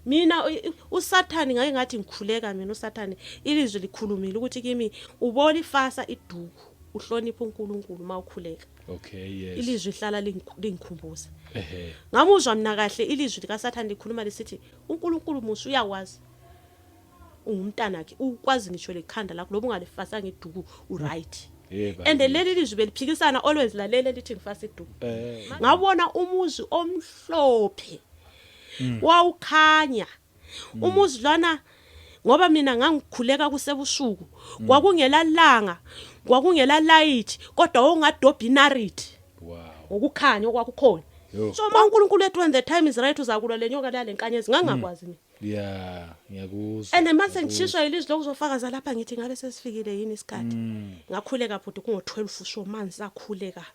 Mina uSathane ngake ngathi ngikhuleka mina uSathane ilizwi likhulumile ukuthi kimi ubona ifasa iduku uhlonipha uNkulunkulu uma ukhuleka. Okay, yes. Ilizwi hlala lingikhumbuza. Ehhe. Ngamuzwa mina kahle ilizwi likaSathane likhuluma lisithi uNkulunkulu musa uyakwazi. Ungumntanakhe ukwazi ngisho lekhanda lakho loba ungalifasanga iduku uright. Yebo. And leli lizwi beliphikisana always lalele lithi ngifasa iduku. Ngabona umuzi omhlophe. Wawukhanya. Umuzi lwana ngoba mina ngangikhuleka kusebusuku kwakungela langa kwakungela light kodwa wawungadobha inariti. Wow. Ngokukhanya okwakukhona. Yo. So uma uNkulunkulu ethi when the time is right uzakulwa lenyoka la lenkanyezi ngangakwazi mina. Yeah, ngiyakuzwa. And mase ngishiswa ilizwi lokuzofakaza lapha ngithi ngabe sesifikile yini isikhathi. Ngakhuleka futhi kungo 12 so manje sakhuleka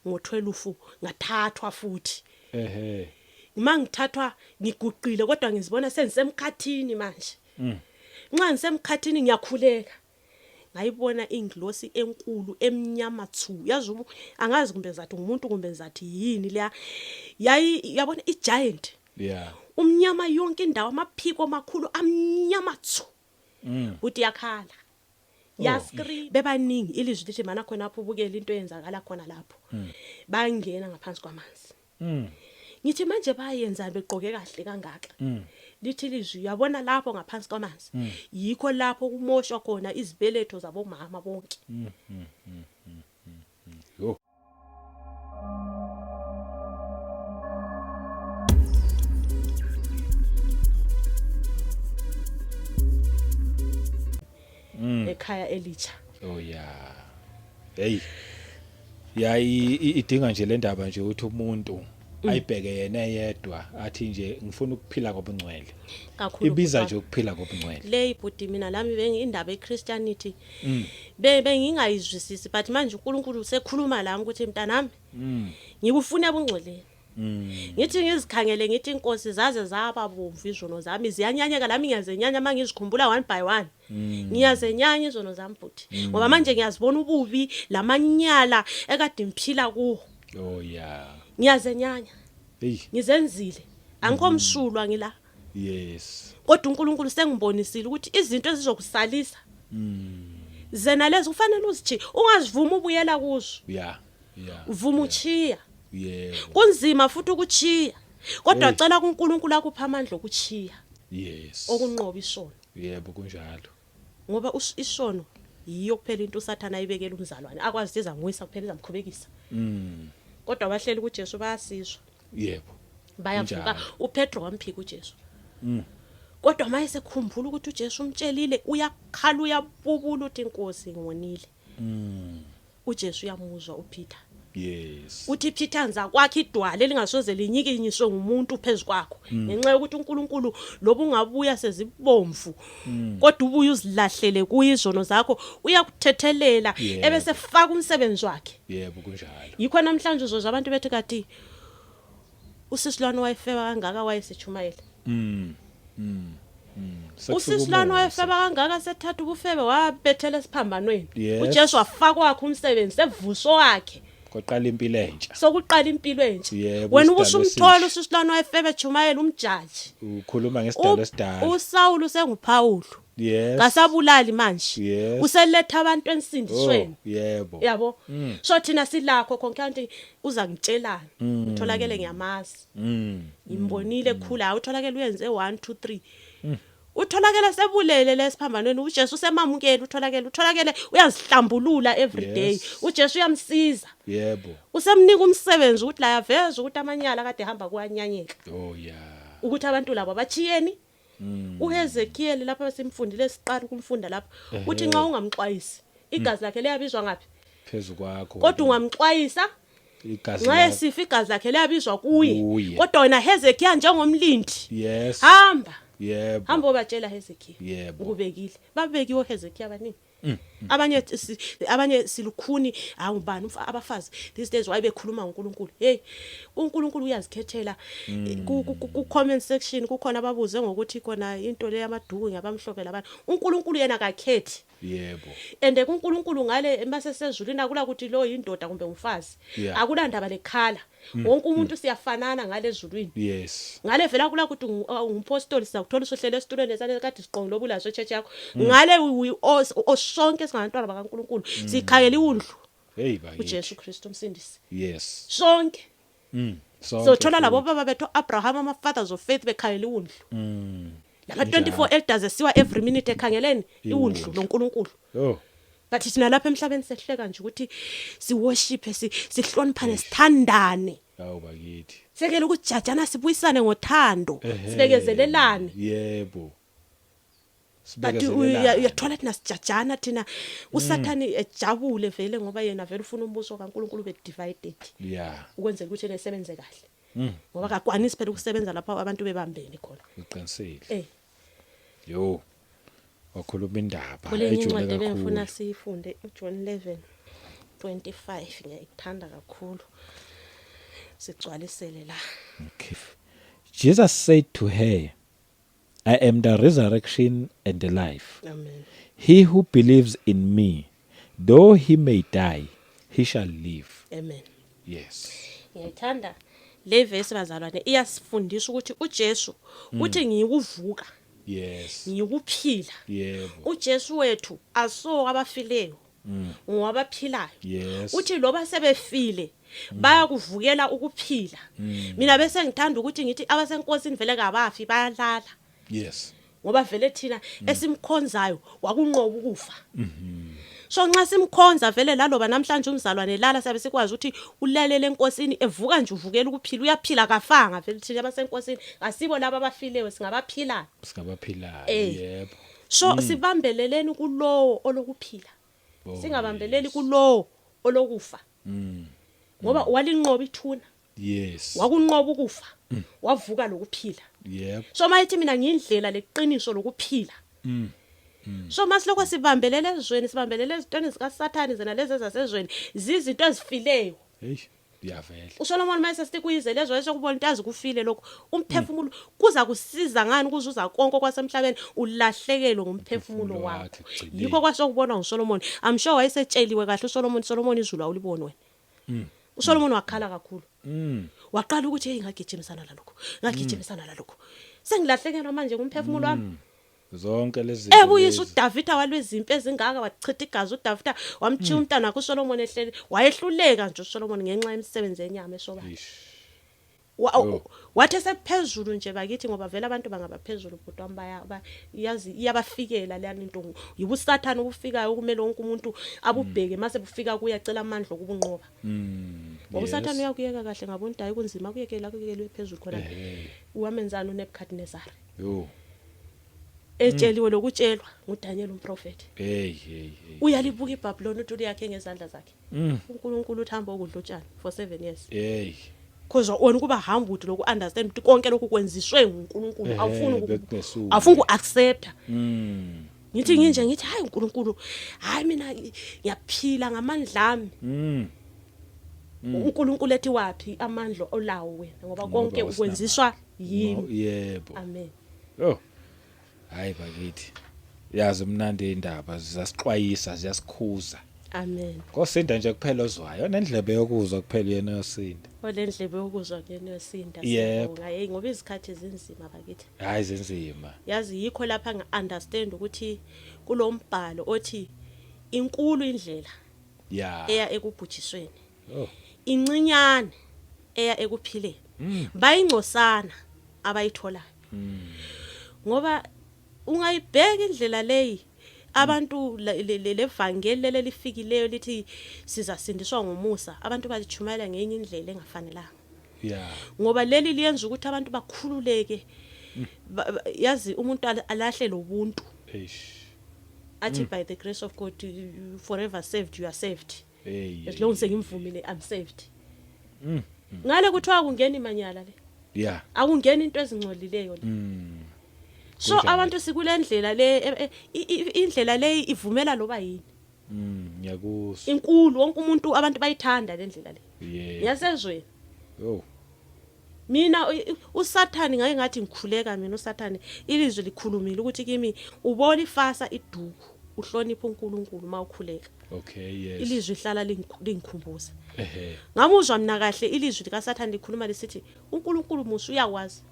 ngo 12 ngathathwa futhi. Ehhe. Uma ngithathwa ngiguqile kodwa ngizibona sengisemkhathini manje. Nxa ngisemkhathini ngiyakhuleka. Ngayibona ingilosi enkulu emnyama thu. Yazi angazi kumbe zathi ngumuntu kumbe zathi yini leya. Yayi yabona igiant. Yeah. Umnyama yonke indawo amaphiko amakhulu amnyama thu. Uthi yakhala. Yascream bebaningi ilizwi lithi mana khona lapho ubukela into eyenzakala khona lapho. Bangena ngaphansi kwamanzi. Ngithi manje bayenzani begqoke kahle kangaka. Lithi ilizwi uyabona lapho ngaphansi kwamanzi. Yikho lapho kumoshwa khona izibeletho zabomama bonke. Yo. Ekhaya elitsha. Oh yeah. Hey. Ya idinga nje le ndaba nje ukuthi umuntu ayibheke yena eyedwa athi nje ngifuna ukuphila ngobungcwele. Kakhulu. Ibiza nje ukuphila ngobungcwele. Le ibhuti mina lami bengi indaba eChristianity. Bengingayizwisisi but manje uNkulunkulu usekhuluma lami ukuthi mntanami ngikufuna ebungcweleni. Ngithi ngizikhangele ngithi inkosi zaze zaba bomvu izono zami ziyanyanyeka lami ngiyazenyanya mangizikhumbula one by one. Ngiyazenyanya izono zami bhuti ngoba manje ngiyazibona ububi lamanyala ekade ngiphila kuwo. Oh yeah. Ngiyazenyanya. Hey. Ngizenzile. Angikho msulwa ngila. Yes. Kodwa uNkulunkulu sengibonisile ukuthi izinto ezizokusalisa zena lezo kufanele uzithiye, ungazivuma ubuyela kuzo. Yeah. Yeah. Uvuma uchiya. Yebo. Kunzima futhi ukuchiya. Kodwa Hey. cela kuNkulunkulu akuphe amandla okuchiya. Yes. Okunqoba isono. Yebo kunjalo. Ngoba isono yiyo kuphela into uSathana ayibekela umzalwane. Akwazi ukuthi izamwisa kuphela izamkhubekisa. Kodwa abahleli kuJesu bayasizwa. Yebo. Bayavuka. Kunjalo. uPetro wamphika uJesu. Kodwa maye sekhumbula ukuthi uJesu umtshelile uyakhala uyabubula uthi inkosi ngonile. uJesu uyamuzwa uPeter. Yes. Uthi Peter nza kwakhe idwala elingasoze linyikinyiswe ngumuntu phezukwakho ngenxa yokuthi uNkulunkulu lobu ungabuya sezibomvu kodwa ubuye uzilahlele kuye izono zakho uyakuthethelela ebese faka umsebenzi wakhe. Yebo kunjalo. Yikho namhlanje uzozwa abantu bethi kati usisilwane wayefeba kangaka wayesechumayela. Usisilwane wayefeba kangaka sethatha ubufebe wabethela esiphambanweni. UJesu wafaka wakhe umsebenzi sevuso wakhe. Koqala impilo entsha. Sokuqala impilo entsha. Yebo, Wena isidalwa ubusumthola esisha. usisilwane wayefeba echumayela umjaji. Ukhuluma ngesidalwa esidala. uSaul usenguPaul. Yes. Kasabulali manje. Yes. Useletha abantu ensindisweni. Oh, yebo. Yabo. So thina silakho konke kanti uza ngitshelana. Utholakele ngiyamazi. Ngimbonile ekhula utholakele uyenze 1 2 3. Utholakele sebulele lesiphambanweni uJesu usemamukela utholakele uyazihlambulula every day. Yes. uJesu uyamsiza. Yebo. Usemnika umsebenzi ukuthi la yaveza ukuthi amanyala kade ehamba kuwanyanyeka. Oh yeah. Ukuthi abantu labo bachiyeni. uHezekiel lapha simfundile siqala ukumfunda lapha uthi nxa ungamxwayisi igazi lakhe liyabizwa ngapi Phezu kwakho. Kodwa ungamxwayisa igazi nxa lakho. esifa igazi lakhe liyabizwa kuye. Kuye. Kodwa wena Hezekiel njengomlindi Yes. hamba. Yebo. Hamba obatshela Hezekiel. Yebo. Ukubekile. Babekiwe Hezekiel abaningi. Abanye silukhuni, awubani abafazi these days why bekhuluma ngoNkulunkulu? Hey, uNkulunkulu uyazikhethela. Ku comment section kukhona ababuze ngokuthi khona into le yamaduku ngabamhlophe labantu. uNkulunkulu yena akakhethi. And kuNkulunkulu ngale masesezulwini akula ukuthi lo yindoda kumbe umfazi. Akulandaba lekhala, wonke umuntu siyafanana ngale ezulwini. Ngale vela kula ukuthi ngumpostoli, sizakuthola usuhlele esitulweni esane kade siqongo lobulazo echurch yakho. Ngale we all, sonke singabantwana bakaNkulunkulu, sikhayela iwundlu, Hey bakithi. uJesu Kristu umsindisi. Sonke. Sonke. Sothola labo Futhi. baba bethu Abraham, ama fathers of faith, bekhayela iwundlu. Lama 24 elders esiwa every minute ekhangeleni iwundlu Iwundlu. loNkulunkulu. Oh. But thina lapha emhlabeni sehleka nje ukuthi siworship, sihloniphane, sithandane. Hawu bakithi. Sekele ukujajana, sibuyisane ngothando, sibekezelelane. But Sibekezelelane. uyathola thina sijajana thina, usathani ejabule vele, ngoba yena vele ufuna umbuso kaNkulunkulu ube divided ukwenzela ukuthi yena esebenze kahle, ngoba kakwanisi phela ukusebenza lapho abantu bebambene khona. Uqinisile. Eh. Yo. Wakhuluma indaba Kulenye ejule incwadi ebengifuna kakhulu. siyifunde, uJohn 11:25, ngiyayithanda kakhulu, sigcwalisele la. Okay. Jesus said to her, "I am the resurrection and the life. Amen. He who believes in me, though he may die, he shall live." Amen. Yes. Ngiyayithanda le verse, bazalwane. Iyasifundisa ukuthi uJesu uthi, "Ngiyikuvuka, ngiyikuphila." UJesu wethu aso abafileyo, ngowabaphilayo. Uthi loba sebefile bayakuvukela ukuphila. Mina bese ngithanda ukuthi ngithi abasenkosini vele kabafi, bayalala. Ngoba vele thina esimkhonzayo wakunqoba ukufa. So nxa simkhonza vele, laloba namhlanje umzalwane lala, sabe sikwazi ukuthi ulalele enkosini, evuka nje uvukela ukuphila, uyaphila, kafanga vele. Thina abasenkosini asibo laba abafileyo, singabaphilayo. Singabaphilayo. So sibambeleleni kulowo olokuphila, singabambeleli kulowo olokufa, ngoba walinqoba ithuna, wakunqoba ukufa, wavuka lokuphila. So mayithi, "Mina ngiyindlela leqiniso lokuphila." So masilokho sibambelele ezweni, sibambelele ezintweni zikaSathane, zena lezi ezasezweni zizinto ezifileyo. Hey, yavela. uSolomon mayese sithi kuyize lezo esokubona into azikufile lokho, umphefumulo kuza kusiza ngani ukuzuza konke kwasemhlabeni ulahlekelwe ngumphefumulo Umphefumulo wakho? Wakhe ekugcineni. Yikho kwasokubonwa nguSolomon. I'm sure wayesetsheliwe kahle uSolomon, "Solomon, izulu awuliboni wena." uSolomon wakhala kakhulu. Waqala ukuthi, "Hey, ngagijimisana lalokho, ngagijimisana lalokho, sengilahlekelwa manje ngumphefumulo wami." Zonke lezi Ebuyisa uDavida, walwezimpi ezingaka, wachitha igazi uDavida, wamchiya umntana wakhe uSolomon ehleli, wayehluleka nje uSolomon ngenxa yemisebenzi yenyama esobala. Oh. Wathi esephezulu nje bakithi, ngoba vele abantu bangabaphezulu, bhuti wami, baya yazi iyabafikela leyani into, yibusathana obufikayo okumele wonke umuntu abubheke mase bufika kuye acela amandla okubunqoba. Ngoba usathana uyakuyeka kahle ngabona ukuthi hayi, kunzima, akuyekela, akuyekelwe phezulu khona. Wamenzani uNebuchadnezzar? Yo. Etsheliwe lokutshelwa nguDaniel umprofeti. Hey, hey, hey. Uyalibuka iBabylon uthi yakhe ngezandla zakhe. uNkulunkulu uthi, "Hamba ukudla utshani for 7 years." Hey. Because wona kuba hamba uthi lokhu understand ukuthi konke lokhu kwenziswe nguNkulunkulu, awufuni Bekunesuku. Awufuni ukuaccepta. Ngithi nginje ngithi, "Hayi uNkulunkulu, hayi mina ngiyaphila ngamandla ami." uNkulunkulu ethi, "Wapi amandla olawo wena? Ngoba konke awusinamandla. ukwenziswa yimi." Amen. Oh. Hayi bakithi. Yazi mnandi indaba, ziyasixwayisa, ziyasikhuza. Amen. Kosinda nje kuphela ozwayo, onendlebe yokuzwa kuphela yena yosinda. Olendlebe yokuzwa kuyena yosinda. Yebo. Siyabonga, hey, ngoba izikhathi zinzima bakithi. Hayi, zinzima. Yazi yikho lapha ngi-understand ukuthi kulombhalo othi inkulu indlela eya ekubhujisweni, incinyane eya ekuphileni, bayingcosana abayitholayo. Ngoba ungayibheka indlela leyi abantu levangeli leli lifikileyo lithi sizasindiswa ngomusa, abantu balichumayela ngenye indlela engafanelanga. Ngoba leli liyenza ukuthi abantu bakhululeke. Yazi umuntu alahle lobuntu, Eish. athi, "By the grace of God, you forever saved, you are saved." Hey. As long sengimvumile, I'm saved. Ngale kuthiwa akungeni imanyala le, akungeni into ezingcolileyo le. So Kunjalo. abantu sikulendlela le, indlela le ivumela loba yini. Ngiyakuzwa. Inkulu, wonke umuntu, abantu bayithanda le ndlela le. Yasezweni. Oh. Mina uSathane ngake ngathi ngikhuleka mina uSathane, ilizwi likhulumile ukuthi kimi ubona ifasa iduku, uhlonipha uNkulunkulu mawukhuleka. Okay, yes. Ilizwi hlala lingikhumbuza. Ngamuzwa mina kahle ilizwi likaSathane likhuluma lisithi uNkulunkulu musa uyakwazi.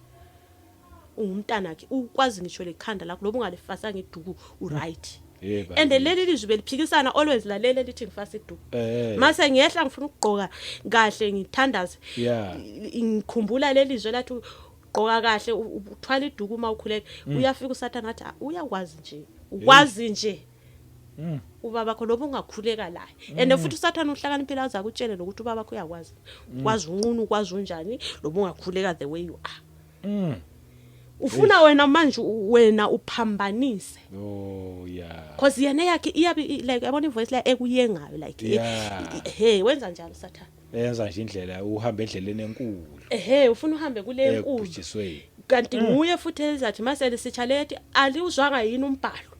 Ungumntanakhe, ukwazi ngisho lekhanda lakho loba ungalifasanga iduku, uright. Yebo. And leli lizwi beliphikisana always, lalele lithi ngifasa iduku. Mase ngiyehla ngifuna ukugqoka kahle ngithandaze. Ngikhumbula leli zwi lathi gqoka kahle, uthwala iduku uma ukhuleka. Uyafika uSathane athi, "Ah, uyakwazi nje. Ukwazi nje." Ubaba bakho loba ungakhuleka la. And futhi uSathane uhlakaniphile aza kutshele nokuthi ubaba bakho uyakwazi. Ukwazi unqunu, ukwazi unjani, loba ungakhuleka the way you are. Ufuna wena manje wena uphambanise. Oh yeah. Cause yena yakhe iyabe like yabona ivoice la ekuyengayo like hey, wenza njalo Sathane. Yenza nje indlela uhambe endleleni enkulu. Ehhe, ufuna uhambe kule enkulu. Ekubhujisweni. Kanti nguye futhi ezathi masele sitsha lethi aliuzwanga yini umbhalo.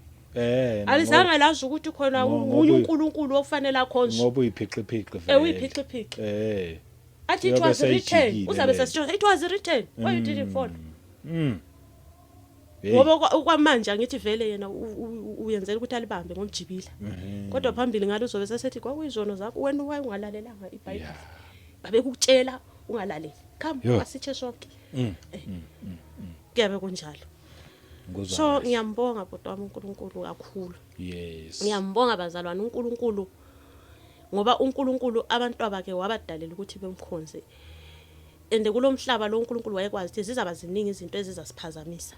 Alizange lazi ukuthi khona unye uNkulunkulu ofanele akhonzwe. Ngoba uyiphixiphixi vele. Uyiphixiphixi. Athi it Uyobe was written. seyijikile Uzabe lento. sesitsho it was written. Why you didn't follow? Hey. Ngoba okwamanje angithi vele yena uyenzela ukuthi alibambe ngomjibila. Kodwa phambili ngalo uzobe sesethi kwakuyizono zakho wena wayengalalelanga iBhayibheli. Babekutshela ungalaleli. Come, asitshe sonke. Kuyabe kunjalo. Ngikuzwa So kahle. ngiyambonga bhuti wami uNkulunkulu kakhulu. Yes. Ngiyambonga bazalwane uNkulunkulu, ngoba uNkulunkulu abantu abake wabadalela ukuthi bemkhonze. And kulomhlaba lo uNkulunkulu wayekwazi ukuthi zizaba ziningi izinto ezizasiphazamisa.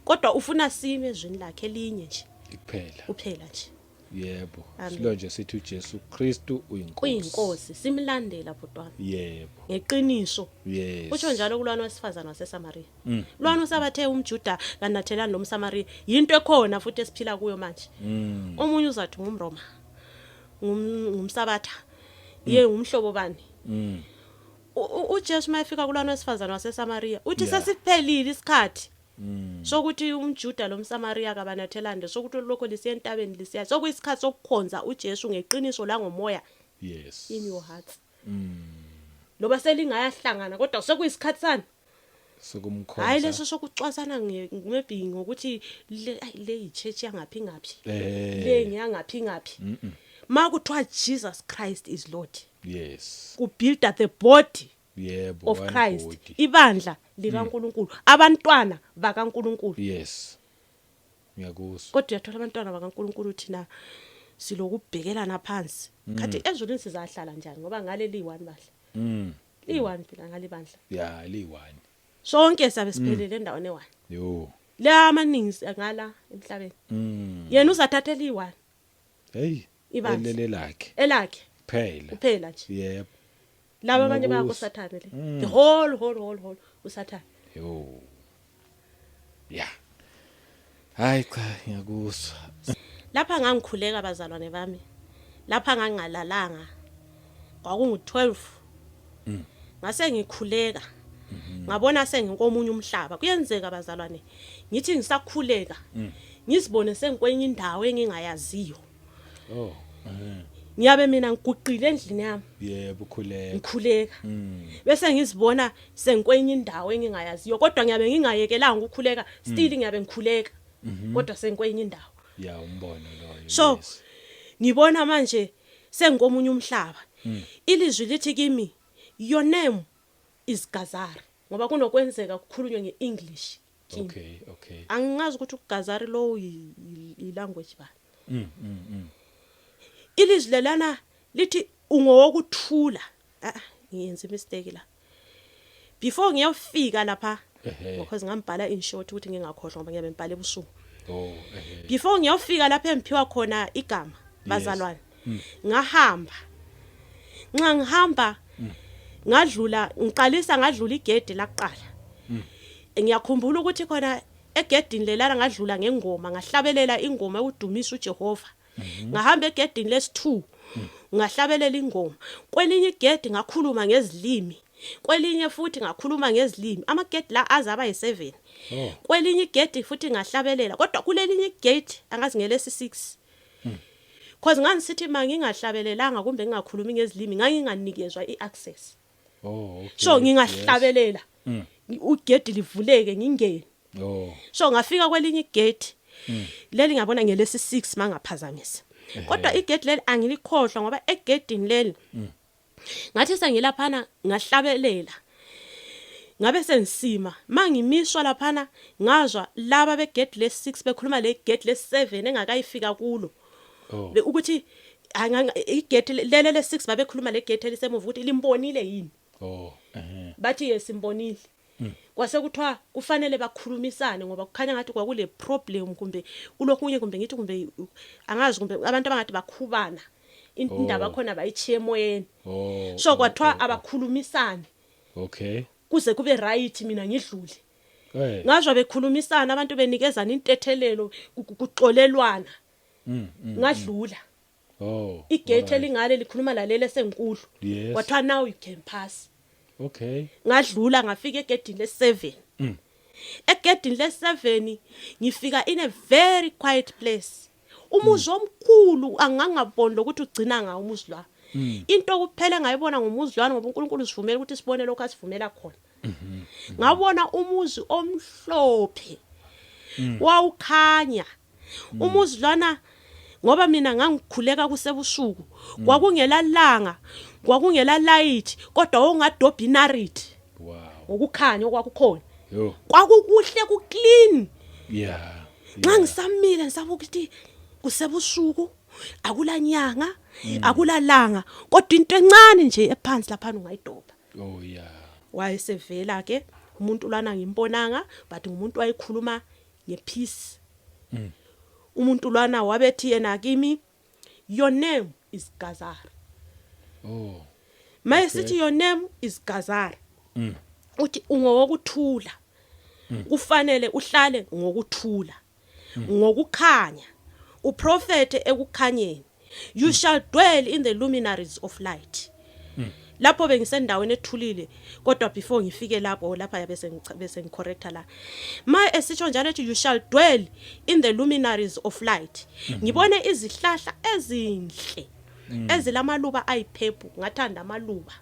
Kodwa ufuna sime ezwini lakhe elinye nje. Kuphela. Kuphela nje. Yebo. Amen. Silo nje sithi uJesu Kristu uyinkosi. Uyinkosi, simlandela bhuti wami. Yebo. Ngeqiniso. Yes. Utsho njalo kulwana wesifazana waseSamaria. Lwana usabathe umJuda kanathelani nomSamaria, yinto ekhona futhi esiphila kuyo manje. Omunye uzathi ngumRoma, ngumSabatha, ye ngumhlobo bani. uJesu mayefika kulwana wesifazana waseSamaria uthi sesiphelile isikhathi. Sokuthi umJuda lomSamaria kabanathelande, sokuthi lokho lisiya entabeni lisiya, sokuyisikhathi sokukhonza uJesu ngeqiniso la ngomoya. Yes. In your heart. Loba selingayahlangana kodwa sekuyisikhathi sani? Sokumkhonza. Hayi leso sokucwasana maybe ngokuthi le, ayi, le ichurch yangaphi ngaphi. Le ngiyangaphi ngaphi. Makuthiwa Jesus Christ is Lord. Yes. Ku build the body. Yebo, Of one Christ. body. Ibandla likaNkuluNkulu, abantwana bakaNkuluNkulu. Yes. Ngiyakuzwa. Kodwa uyathola abantwana bakaNkuluNkulu thina silokubhekelana phansi. Khathi ezulwini sizahlala njani ngoba ngale li1 bandla. Li1 phela ngale bandla. Yeah, li1. Sonke sabe siphelele endaweni e1. Yo. Le amaningi ngala emhlabeni. Yena uzathatha li1. Hey, Ibandla. elele lakhe. Elakhe. Kuphela. Kuphela nje. Yebo. Laba abanye Ngiyakuzwa. bayakusathane le. The whole whole whole whole usathane. Yo. Yeah. Hayi cha, ngiyakuzwa. Lapha ngangikhuleka bazalwane bami. Lapha ngangalalanga. Kwakungu 12. Ngase ngikhuleka. Ngabona senginkomunye umhlaba. Kuyenzeka bazalwane. Ngithi ngisakhuleka. Ngizibone sengikwenye indawo engingayaziyo. Oh. Ngiyabe mina ngiguqile endlini yami. Yebo, ukhuleka. Ngikhuleka. Bese ngizibona sengikwenye indawo engingayaziyo kodwa ngiyabe ngingayekelanga ukukhuleka, still ngiyabe ngikhuleka. Kodwa sengikwenye indawo. Ya, umbono loyo. So, yes. Ngibona manje sengikomunye umhlaba. Ilizwi lithi kimi, your name is Gazari, ngoba kunokwenzeka kukhulunywe ngeEnglish kimi. Okay, okay. Angingazi ukuthi uGazari lo i language bani. Ilizwi lelana lithi ungowokuthula. Ngiyenza mistake la. Before ngiyofika lapha, because ngambhala in short ukuthi ngingakhohlwa ngoba ngiyabe ngibhala ebusuku. Oh, ehe. Before ngiyofika lapha engiphiwa khona igama bazalwane, ngahamba. Nxa ngihamba ngadlula, ngiqalisa ngadlula igede laqala. Ngiyakhumbula ukuthi khona egedini lelana ngadlula ngengoma, ngahlabelela ingoma yokudumisa uJehova. Ngahamba egedini lesi2, ngahlabelela ingoma. Kwelinye igede ngakhuluma ngezilimi, kwelinye futhi ngakhuluma ngezilimi. Amagede la azaba yi7. Kwelinye igede futhi ngahlabelela, kodwa kulelinye igate angazi ngelesi 6. Cause ngangisithi mangingahlabelelanga kumbe ngingakhulumi ngezilimi, nganginganikezwa iaccess. Oh, okay. So ngingahlabelela, ugedi livuleke, ngingene. So ngafika kwelinye igate leli, ngabona ngelesi 6, mangaphazamisa, kodwa igate leli angilikhohlwa, ngoba egedini leli ngathi sengilaphana ngahlabelela, ngabe sengisima. Mangimiswa laphana, ngazwa laba begate le6 bekhuluma le gate le7 engakayifika kulo. Ukuthi igate lele le6, babekhuluma le gate elisemuva ukuthi limbonile yini. Oh, eh. Bathi yesimbonile. Kwase kuthiwa kufanele bakhulumisane, ngoba kukhanya ngathi kwakule problem kumbe kulokunye, kumbe ngithi kumbe angazi, kumbe abantu abangathi bakhubana, indaba khona bayichiye emoyeni. So kwathiwa abakhulumisane kuze kube right, mina ngidlule. Ngazwa bekhulumisana abantu, benikezana intethelelo, kuxolelwana. Ngadlula. Igate elingale likhuluma lalele senkulu. Kwathiwa now you can pass. Ngadlula, ngafika egedini le7. Egedini le7 ngifika in a very quiet place, umuzi omkhulu, angangaboni lokuthi ugcina ngawo umuzi lwa. Into kuphela engayibona ngomuzi lwana, ngoba uNkulunkulu usivumela ukuthi sibone lokho asivumela khona, ngabona umuzi omhlophe wawukhanya umuzi lwana. Ngoba mina ngangikhuleka kusebusuku, kwakungela langa, kwakungela light, kodwa wawungadobha inariti ngokukhanya okwakukhona. Kwakukuhle, kuclean. Nxa ngisamile ngisabuka ukuthi kusebusuku, akulanyanga, akulalanga, kodwa into encane nje ephansi lapha ungayidobha. Wayesevela ke umuntu lwana, ngimbonanga, but ngumuntu wayekhuluma ngepeace. Umuntu lwana wabethi yena kimi, "Your name is Gazara." Maye, sithi, "Your name is Gazara." Uthi ungowokuthula, kufanele uhlale ngokuthula, ngokukhanya, uprofete ekukhanyeni. You shall dwell in the luminaries of light. Lapho bengisendaweni ethulile, kodwa before ngifike lapho, lapha yabe bese ngicorrecta la. Ma esitsho njalo ethi, "You shall dwell in the luminaries of light," ngibone izihlahla ezinhle ezilamaluba ayipurple. Ngathanda amaluba.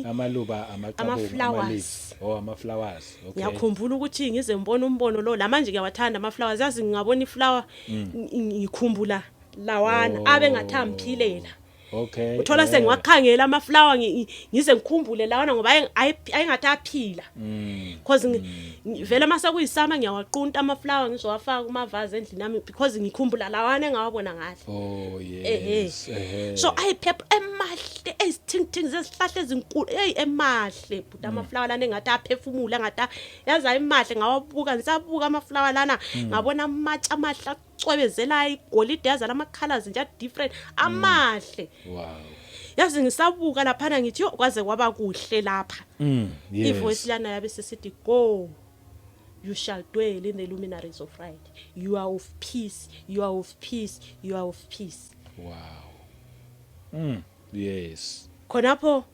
Amaluba amaqabunga? Ama-flowers. Ama-leaves. Oh, ama-flowers, okay. Ngiyakhumbula ukuthi ngize ngibone umbono lo. Lamanje ngiyawathanda ama-flowers, yazi. Ngingabona iflower, ngikhumbula lawana abe ngathi amphilela. Uthola sengiwakhangela ama-flower, ngize ngikhumbule lawana, ngoba ayengathi aphila, cause vele mase kuyisama ngiyawaqunta ama-flower, ngizowafaka kumavazi endlini yami, because ngikhumbula lawana engawabona ngale. So ayiphepha emahle, ezithingithingi zezihlahla ezinkulu, hey, emahle but amaflower lana engathi aphefumula, engathi yazi ayimahle. Ngawabuka, ngisabuka amaflower lana, ngabona amatshe amahle acwebezelayo, igolide, yazi, lama colors nje different, amahle. Yazi ngisabuka laphana ngithi, yo, kwaze kwaba kuhle lapha. Ivoice lana yabe sesithi, "Go, you shall dwell in the luminaries of right. You are of peace, you are of peace, you are of peace." Wow, yes. Khonapho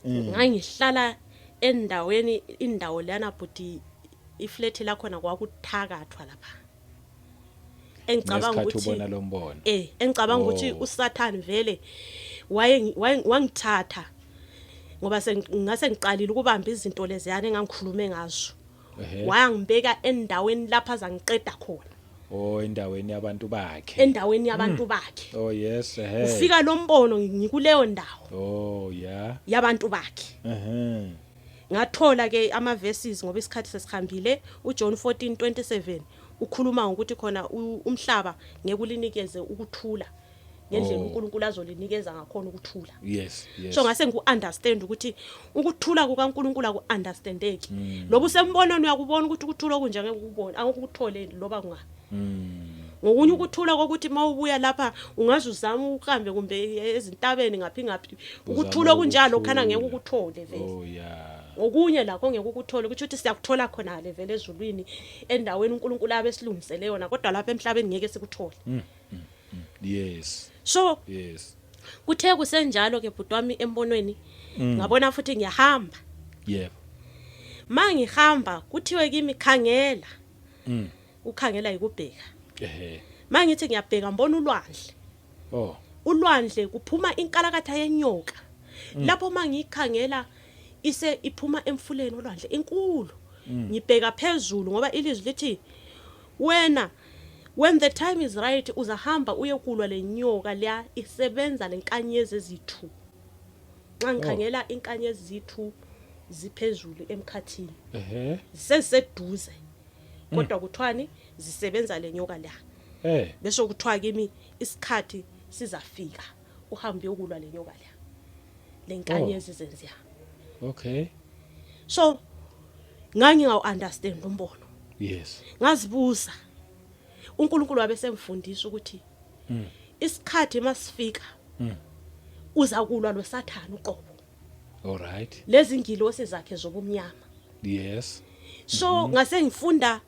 ngangihlala endaweni, indawo lana buti, iflat lakhona kwakuthakathwa lapha, engicabanga ngesikhathi ukuthi ubona lo mbono. Engicabanga ukuthi uSathane vele waye wangithatha, ngoba ngase ngiqalile ukubamba izinto leziyana engangikhulume ngazo. Wayangibeka endaweni lapha azangiqeda khona. Oh, endaweni yabantu bakhe. Endaweni yabantu bakhe. Oh yes, ehe. Ufika lo mbono ngikuleyo ndawo yabantu bakhe. Ngathola ke ama verses, ngoba isikhathi sesihambile. uJohn 14:27 ukhuluma ngokuthi khona umhlaba ngeke ulinikeze ukuthula ngendlela uNkulunkulu azolinikeza ngakhona ukuthula. So ngase ngiku-understand ukuthi ukuthula kukaNkulunkulu aku-understandeki. Lobu sembonweni uyakubona ukuthi ukuthula okunje ngeke ukubone, angeke loba kunga. Ngokunye ukuthula kokuthi mawubuya lapha ungaze uzame uhambe kumbe ezintabeni ngaphi ngaphi, ukuthula okunjalo khana ngeke ukuthole vele. Ngokunye lakho ngeke ukuthole, kusho ukuthi siyakuthola khona le vele ezulwini, endaweni uNkulunkulu abe silungisele yona, kodwa lapha emhlabeni ngeke sikuthole. So kuthe kusenjalo ke bhuti wami, embonweni ngabona futhi ngiyahamba. Mangihamba kuthiwe kimi, "Khangela." Ukhangela yikubheka. Mangithi ngiyabheka, ngibona ulwandle. Oh. Ulwandle kuphuma inkalakatha yenyoka. Lapho mangiyikhangela ise iphuma emfuleni olwandle inkulu. Ngibheka phezulu ngoba ilizwi lithi wena, when the time is right, uzahamba uyekulwa lenyoka leya isebenza lenkanyezi ezi-2. Nxa ngikhangela inkanyezi zi-2 ziphezulu emkhathini, ziseduze, kodwa kuthiwani? Zisebenza lenyoka leya. Bese kuthiwa kimi isikhathi sizafika, uhambe uyokulwa lenyoka leya, lenkanyezi zenziya. So ngangingawu understand umbono. Ngazibuza, uNkulunkulu wabe semfundisa ukuthi isikhathi masifika uza kulwa lo Sathane uqobo, All right. lezi ngilosi zakhe zobumnyama. So ngase ngifunda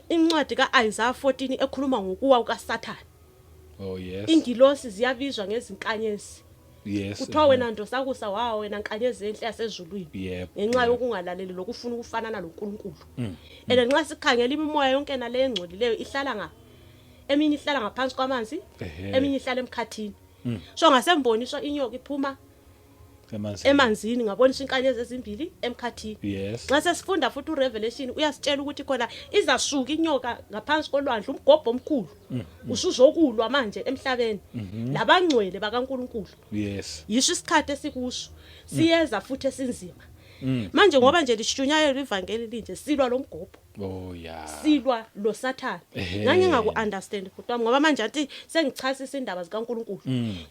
incwadi kaIsaiah 14 ekhuluma ngokuwa kukaSathane. Oh yes. Ingilosi ziyabizwa ngezinkanyezi. Kuthiwa wena ndosakusa wawo, wena nkanyezi enhle yasezulwini, ngenxa yokungalaleli lokufuna ukufanana noNkulunkulu. And nxa sikhangela imimoya yonke nale engcolileyo ihlala nga eminye ihlala ngaphansi kwamanzi, eminye ihlala emkhathini. So ngasemboniswa inyoka iphuma Emanzini. emanzini, ngaboniswa inkanyezi ezimbili emkhathini. Nxa sesifunda futhi uRevelation uyasitshela ukuthi khona izasuka inyoka ngaphansi kolwandle, umgobho omkhulu usuzokulwa manje emhlabeni labangcwele bakaNkuluNkulu. Yisho isikhathi esikuso siyeza futhi esinzima manje, ngoba nje lishunyayelwa ivangeli linje, silwa lo mgobho, silwa lo Sathane. Ngangingaku understand futhi wami, ngoba manje athi sengichasisa indaba zikaNkuluNkulu,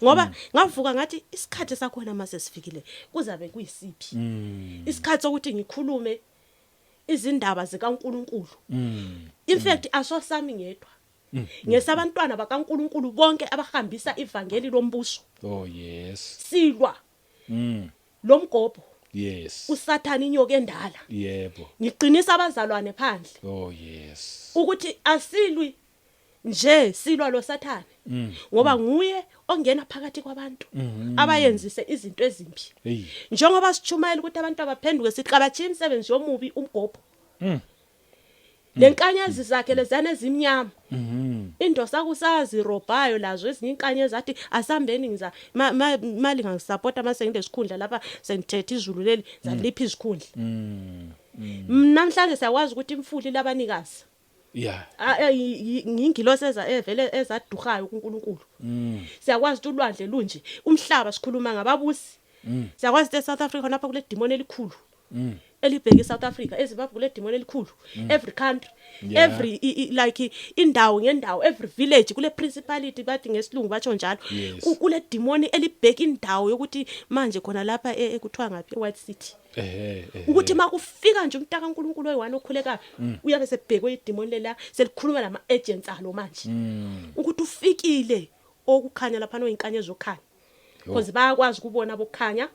ngoba ngavuka ngathi isikhathi sakhona mase sifikile, kuzabe kuyisiphi isikhathi sokuthi ngikhulume izindaba zikaNkuluNkulu? In fact asosami ngedwa, ngesabantwana bakaNkuluNkulu bonke abahambisa ivangeli lombuso. Oh yes. Silwa lomgobho, uSathane, inyoka endala. Ngiqinisa abazalwane phandle Oh yes. ukuthi asilwi nje, silwa lo Sathane, ngoba nguye ongena phakathi kwabantu abayenzise izinto ezimbi. Njengoba sichumayela ukuthi abantu abaphenduke, siqabatshiya imisebenzi yomubi, umgobho, lenkanyezi zakhe lezana ezimnyama, indosa kusazi robhayo lazo ezinye inkanyezi, athi asambeni, ngiza mali ngangisupporta mase ngilesikhundla lapha, sengithethe izulu leli, zalipha izikhundla. Namhlanje siyakwazi ukuthi imfuli labanikazi. Ngingilosi eza evele ezaduhayo kuNkulunkulu. Siyakwazi ukuthi ulwandle lunje, umhlaba, sikhuluma ngababusi. Siyakwazi ukuthi eSouth Africa lapha kule demon elikhulu elibheke eSouth Africa, eZimbabwe kule demon elikhulu, every country, every like indawo ngendawo, every village kule principality, bathi ngesilungu batsho njalo. Kule demon elibheka indawo yokuthi manje khona lapha ekuthiwa ngaphi, eWhite City, Ehhe. Ehhe. ukuthi makufika nje umntaka kaNkuluNkulu oyi-one okhulekayo, uyabe sebhekwe idimoni lela, selikhuluma lama agents alo manje ukuthi ufikile okukhanya lapha, noyinkanyezi zokukhanya, because bayakwazi ukubona bokukhanya,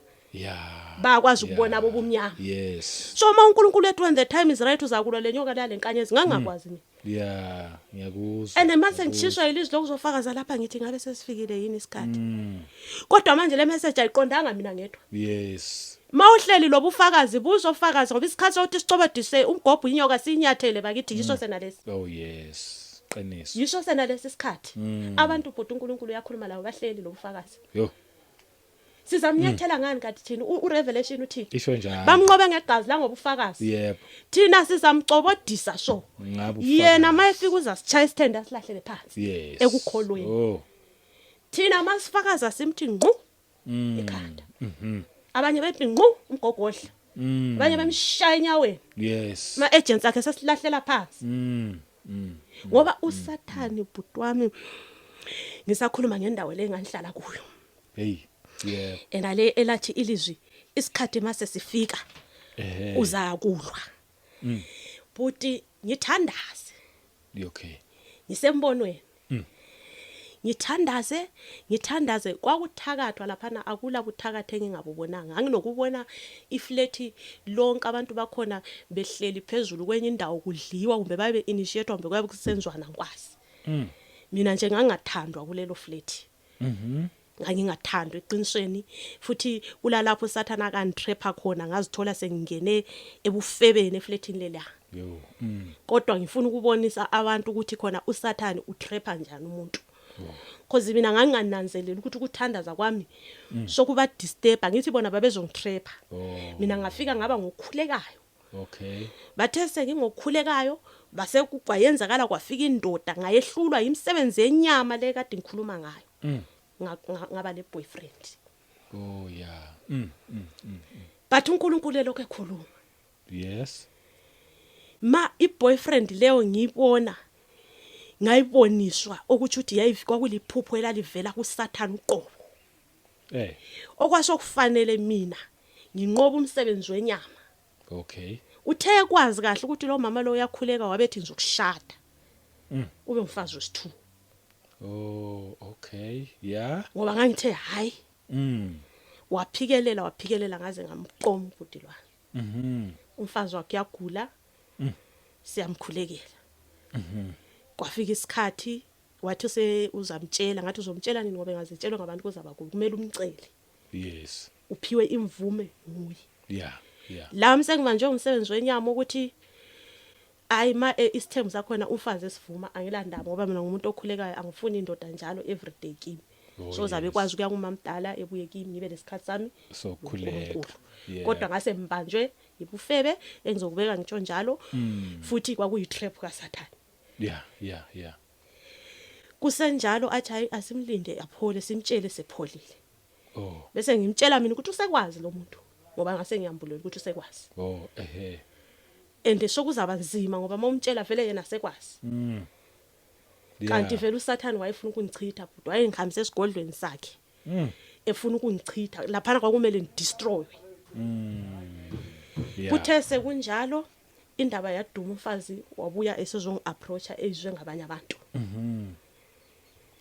bayakwazi ukubona bobumnyama. So uma uNkulunkulu ethi when the time is right uzakulwa lenyoka leya lenkanyezi, ngangakwazi mina. Yeah, ngiyakuzwa. And mase ngishiswa ilizwi lokuzofakaza lapha, ngithi ngabe sesifikile yini isikhathi? Kodwa manje le message ayiqondanga mina ngedwa. Mawuhleli lobufakazi buzofakaza, ngoba isikhathi sokuthi sicobodise umgobho, inyoka, sinyathele bakithi, yiso sena lesi. Oh yes. Qiniso. Yiso sena lesi sikhathi. Abantu bhuti, uNkulunkulu uyakhuluma labo bahleli lobufakazi. Yo. Sizamnyathela ngani kathi thina? URevelation uthi Isho njalo. bamnqobe ngegazi langobufakazi. Thina sizamcobodisa, so Ngabe yena ufakazi. mayefika uzasichaya isithende, asilahlele phansi ekukholweni. Thina masifakaza simthi ngqu ekhanda, abanye bethi ngqu umgogodla, abanye bemshaya enyaweni, ama agents akhe sesilahlela phansi. Ngoba uSathane bhuti wami, ngisakhuluma ngendawo le engangihlala kuyo, Hey. Yebo. Ena le elathi ilizwi isikhathi mase sifika uzakulwa, buti, ngithandaze. Ngisembonweni, ngithandaze, ngithandaze, kwakuthakathwa laphana, akula buthakathi engingabubonanga. Anginokubona iflethi lonke, abantu bakhona behleli phezulu kwenye indawo, kudliwa kumbe babe initiate kumbe kwabe kusenzwana, ngikwazi. Mina nje ngangathandwa kulelo flethi. Ngangingathandwa eqinisweni, futhi kulalapho uSathana akangitrapha khona, ngazithola sengingene ebufebeni efletini leliya. Yo. Kodwa ngifuna ukubonisa abantu ukuthi khona uSathane utrapha njani umuntu, cause mina ngangingananzelela ukuthi ukuthandaza kwami sokuba disturb. Ngithi bona babezongitrapha. Mina ngafika ngaba ngokhulekayo. Bathe sengingokhulekayo, base kwayenzakala kwafika indoda, ngayehlulwa imisebenzi yenyama le kade ngikhuluma ngayo. Ngaba le boyfriend. Oh yeah. But uNkulunkulu elokho ekhuluma. Ma iboyfriend leyo ngiyibona, ngayiboniswa okuthi uthi kwakuliphupho elalivela kuSathane uqobo. Okwasokufanele mina nginqoba umsebenzi wenyama. Uthe kwazi kahle ukuthi lo mama lo uyakhuleka, wabethi ngizokushada. Ube umfazi wesithu. Oh, okay. Yeah. Ngoba ngangithe hayi. Waphikelela, waphikelela, ngaze ngamqoma ubhuti lwami. Umfazi wakhe uyagula. Siyamkhulekela. Kwafika isikhathi wathi use uzamtshela, ngathi uzomtshela nini, ngoba engazitshelwa ngabantu kuzaba kubi, kumele umcele. Uphiwe imvume nguye. La msengimanje umsebenzi wenyama ukuthi ayi ma isithembu sakhona umfazi esivuma, angilandaba, ngoba mina ngumuntu okhulekayo, angifuni indoda njalo everyday kimi. So zabe kwazi ukuya kumamdala, ebuye kimi, ngibe lesikhathi sami Sokukhuleka. noNkulunkulu. Kodwa ngase mbanjwe ibufebe engizokubeka ngitsho njalo, futhi kwakuyi trap kaSathane. Kusenjalo athi hayi, asimlinde aphole, simtshele sepholile. Bese ngimtshela mina ukuthi usekwazi lo muntu, ngoba ngase ngiyambulela ukuthi usekwazi. Oh, ehe. And sokuzaba nzima ngoba mawumtshela vele yena sekwazi. Kanti vele uSathane wayefuna ukungichitha, but wayengihambisa esigodlweni sakhe. Efuna ukungichitha lapha, kwakumele ngidestroy. Kuthe sekunjalo indaba yaduma, umfazi wabuya esezongi-approacha ezizwe ngabanye abantu.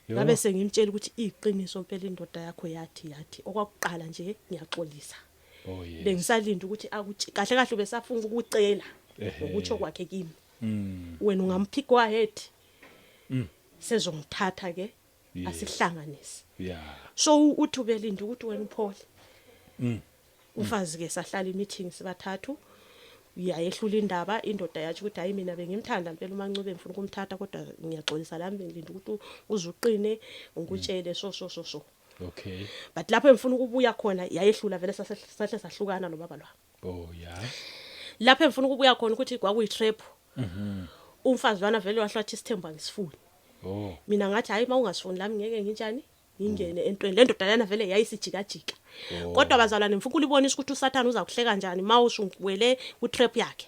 Yo. Ngabe sengimtshela ukuthi iqiniso impela indoda yakho yathi okwakuqala nje ngiyaxolisa. Bengisalinda ukuthi akuthi kahle kahle ubesafuna ukucela ngokutsho kwakhe kimi. Wena ungamphi go ahead. Sezongithatha ke, asihlanganise. So uthi ubelinda ukuthi wena uphole. Umfazi ke sahlala imeeting sibathathu, yayehlula indaba indoda, yathi ukuthi hayi, mina bengimthanda impela uMancube, ngifuna ukumthatha, kodwa ngiyaxolisa lami bengilinda ukuthi uzuqine ngikutshele, so so so so. But lapho engifuna ukubuya khona, yayehlula vele, sahle sahlukana lo baba lwa. Lapho engifuna ukubuya khona ukuthi kwakuyi trap. Umfazi lwana vele wahlathi isithembu angisifuni. Mina ngathi hayi, mawungasifuni lami ngeke ngintshani ngingene entweni le ndoda lana, vele yayisijikajika. Kodwa bazalwane, ngifuna ukulibonisa ukuthi uSathane uza kuhleka kanjani mawusungiwele ku trap yakhe.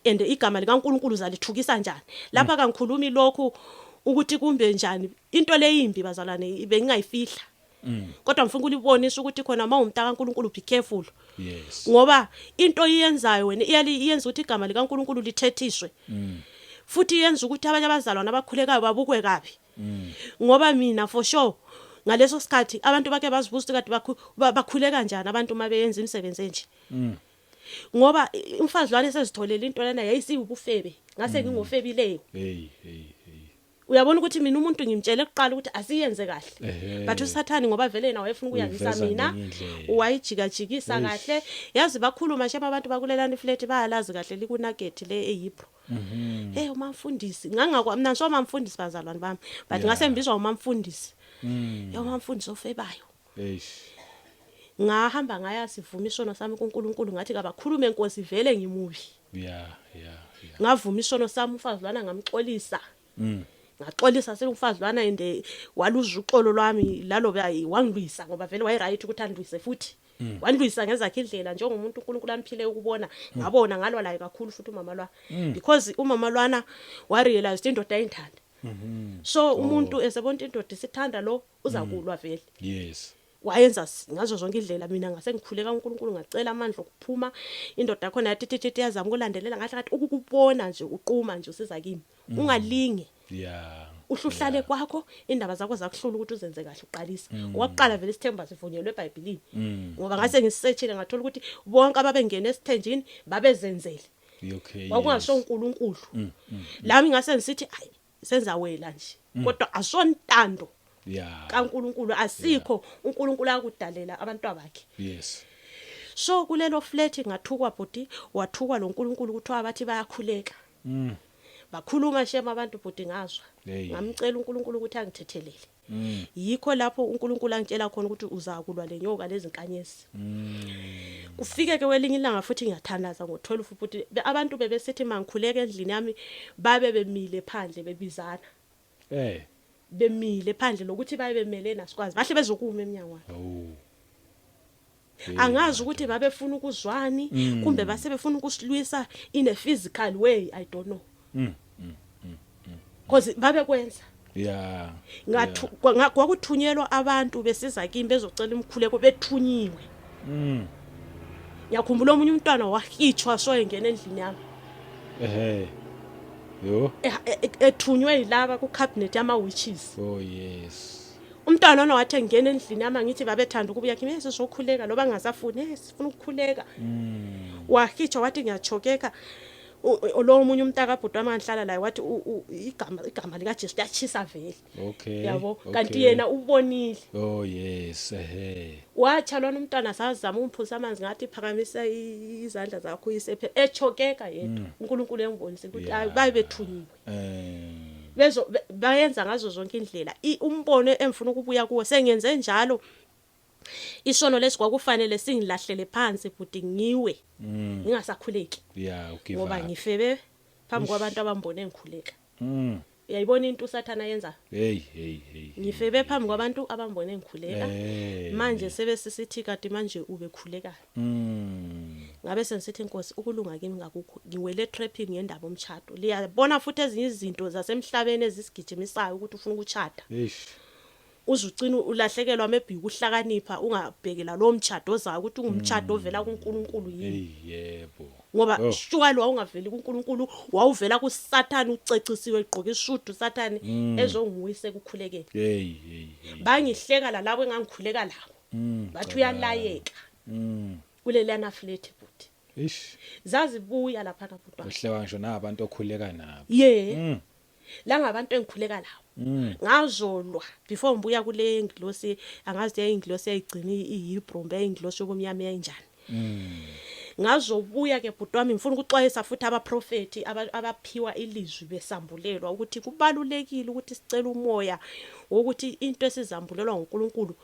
And igama likaNkuluNkulu zalithukisa njani. Lapha kangikhulumi lokhu ukuthi kumbe njani, into leyimbi bazalwane bengingayifihla. Kodwa ngifuna ukulibonisa ukuthi khona mawumntaka kaNkuluNkulu, be careful. Ngoba into iyenzayo wena iyali iyenza ukuthi igama likaNkuluNkulu lithethiswe. Futhi iyenza ukuthi abanye abazalwane abakhulekayo babukwe kabi. Ngoba mina for sure ngaleso sikhathi abantu bake bazibuza ukuthi kade bakhule kanjani abantu uma beyenza imisebenzi enje. Ngoba umfazi lwana esezitholela into lana yayisiyubufebe, ngase ngingofebileyo. Hey hey hey. Uyabona ukuthi mina umuntu ngimtshele kuqala ukuthi asiyenze kahle. But uSathane, ngoba vele yena wayefuna ukuyangisa Uyiveza mina, ngenye indlela. wayijikajikisa kahle. Yazi bakhuluma nje abantu bakulelani flat, bayalazi kahle likuNugget le eYipro. Hey, umamfundisi ngangakwa mina so mamfundisi bazalwane bami, but ngase ngibizwa umamfundisi. Hey, umamfundisi ofebayo. Eish. Ngahamba ngaya sivuma isono sami kuNkulunkulu, ngathi kabakhulume Nkosi, vele ngimubi. Ngavuma isono sami, umfazi lwana ngamxolisa. Ngaxolisa selumfazi lwana and waluza uxolo lwami lalo, wangilwisa ngoba vele waye right ukuthi andlwise, futhi wandlwisa ngezakhe indlela njengomuntu uNkulunkulu amphile ukubona. Ngabona ngalwa laye kakhulu futhi umama lwa, because umama lwana wa realize indoda ayinthanda. So umuntu esebona indoda isithanda lo, uzakulwa vele. Wayenza ngazo zonke indlela. Mina ngase ngikhuleka uNkulunkulu, ngacela amandla okuphuma. Indoda yakhona yathi titi yazama ukulandelela, ngahle ngathi ukukubona nje uquma nje usiza kimi, ungalinge. Uhluhlale kwakho, indaba zakho zakuhlula ukuthi uzenze kahle uqalisa. Okwaqala vele isithembu sivunyelwe eBhayibhelini, ngoba ngase ngisechile ngathola ukuthi bonke ababengena esithenjini babezenzele. Kwakungaso uNkulunkulu. Lami ngase ngisithi ayi, senza wela nje, kodwa asontando. kaNkuluNkulu asikho, uNkulunkulu akudalela abantu abakhe. So kulelo flat ngathukwa bhuti, wathukwa lo nkulunkulu, kuthiwa bathi bayakhuleka. Bakhuluma shame abantu bhuti, ngazwa. Hey. Ngamcela uNkulunkulu ukuthi angithethelele. Yikho lapho uNkulunkulu angitshela khona ukuthi uzakulwa lenyoka lezinkanyezi. Kufike ke welinye ilanga futhi ngiyathandaza ngo12 futhi, abantu bebesithi mangikhuleka endlini yami, babe bemile phandle bebizana. Bemile phandle lokuthi babe bemele nasikwazi, bahle bezokuma emnyango wami. Oh. Angazi ukuthi babefuna ukuzwani kumbe base befuna ukusilwisa in a physical way, I don't know. Because babekwenza. Ngathu kwakuthunyelwa abantu besiza kimi bezocela imkhuleko bethunyiwe. Ngiyakhumbula omunye umntwana wahitshwa so engena endlini yami. Ehhe. Yo. Ethunywe yilaba ku cabinet yama witches. Oh yes. Umntwana lona wathi engena endlini yami, ngithi babethanda ukubuya kimi, sizokhuleka loba ngasafuni, sifuna ukukhuleka. Wahitshwa, wathi ngiyachokeka. Lo omunye umntaka bhuti wami angihlala laye wathi igama lika Jesu liyachisa vele. Yabo, kanti yena ubonile. Oh yes, ehe. Watsha lona umntwana, sazama ukumphuza amanzi, ngathi phakamisa izandla zakho uyisephe, echokeka yedwa. uNkulunkulu engibonise ukuthi hayi, babethunyiwe. Bezo bayenza ngazo zonke indlela. Umbono emfuna ukubuya kuwo, sengenze njalo isono lesi kwakufanele singilahlele phansi futhi ngiwe ngingasakhuleki. Yeah, ugive Ngoba up. ngifebe phambi kwabantu abambone ngikhuleka. Uyayibona into uSathana yenza? Hey hey hey. Ngifebe phambi kwabantu abambone ngikhuleka. Manje sebe sisithi kade manje ubekhuleka. Ngabe sengisithi, Inkosi, ukulunga kimi ngakukho, ngiwele trapping ngendaba omtshato. Liyabona futhi ezinye izinto zasemhlabeni ezisigijimisayo ukuthi ufuna ukuchata. Eish. Uzucina ulahlekelwa maybe ukuhlakanipha, ungabhekela lo mtshado ozayo ukuthi ungumtshado ovela kuNkulunkulu yini. Hey, yebo. Ngoba Oh. surely wawungaveli kuNkulunkulu, wawuvela kuSathane, ucecisiwe egqoka isudu uSathane ezongiwise kukhulekeni. Hey hey hey. Bangihleka lalabo engangikhuleka labo. Bathi uyalayeka. Kulelana flat bhuti. Eish. Zazibuya lapha na bhuti wami. Uhleka ngisho nabantu okhuleka nabo. Ye. La ngabantu engikhuleka labo. Ngazolwa before ngibuya kule ngilosi, angazi yayingilosi yayigcina iyibhrombe, yayingilosi yokumnyama yayinjani. Ngazobuya ke bhuti wami, ngifuna ukuxwayisa futhi abaprofeti abaphiwa ilizwi besambulelwa ukuthi kubalulekile ukuthi sicele umoya wokuthi into esizambulelwa nguNkulunkulu,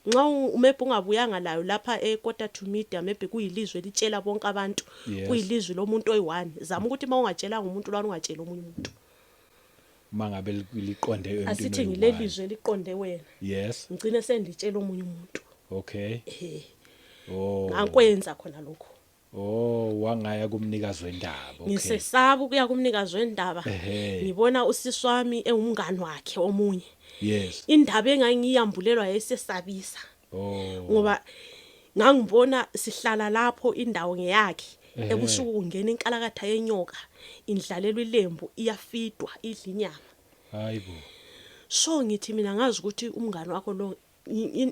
nxa maybe ungabuyanga layo lapha equarter to media, maybe kuyilizwi elitshela bonke abantu, kuyilizwi lomuntu oyi-one, zama ukuthi uma ungatshelanga umuntu lwana ungatsheli omunye umuntu. Mangabe liqonde emntwini Asithi oyi-one. ngilelizwi eliqonde wena, ngicine senditshela omunye umuntu. Oh. Ngakwenza khona lokho. Oh, wangaya kumnikazi wendaba. Okay. Ngisesaba ukuya kumnikazi wendaba. Ngibona usisi wami engumngani wakhe omunye. Indaba engangiyambulelwa yayisesabisa. Oh. Ngoba ngangibona sihlala lapho, indawo ngeyakhe. Ebusuku kungena inkalakatha yenyoka, indlalelwa ilembu, iyafidwa, idla inyama. Hayibo. So ngithi mina ngazi ukuthi umngani wakho lo,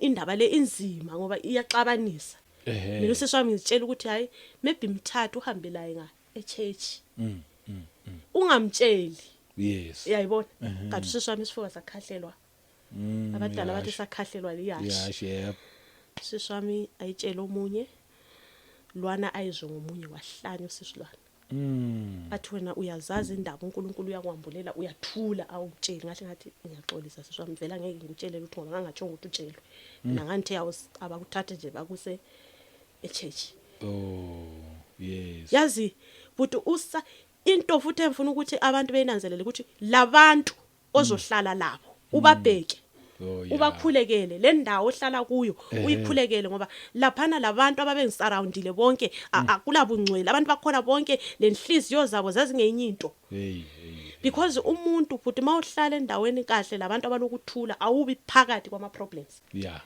indaba le inzima ngoba iyaxabanisa. Mina usisi wami ngizitshela ukuthi hayi, maybe mthathu uhambe laye nga echurch. Ungamtsheli. Uyayibona? Kanti usisi wami isifuba sakhahlelwa. Abadala bathi sakhahlelwa liyashi. Yash, yebo. Usisi wami ayitshela omunye, lwana ayizwe ngomunye, wahlanya usisi lwana. Athi wena uyazazi indaba, uNkulunkulu uyakwambulela, uyathula awumtsheli. Ngahle ngathi ngiyaxolisa sisi wami, vela ngeke ngikutshele lutho ngoba ngangatsho ukuthi utshelwe. Mina ngangithe abakuthathe nje bakuse echurch. Oh, yes. Yazi buti, usa into futhi engifuna ukuthi abantu benanzelele ukuthi labantu ozohlala labo ubabheke. Oh, yeah. Ubakhulekele le ndawo ohlala kuyo, uyikhulekele, ngoba laphana labantu ababengisurroundile bonke akulabungcwele, abantu bakhona bonke lenhliziyo zabo zazingenye into. Hey, hey. Because umuntu futhi mawuhlala endaweni kahle labantu abalokuthula, awubi phakathi kwama problems. Yeah.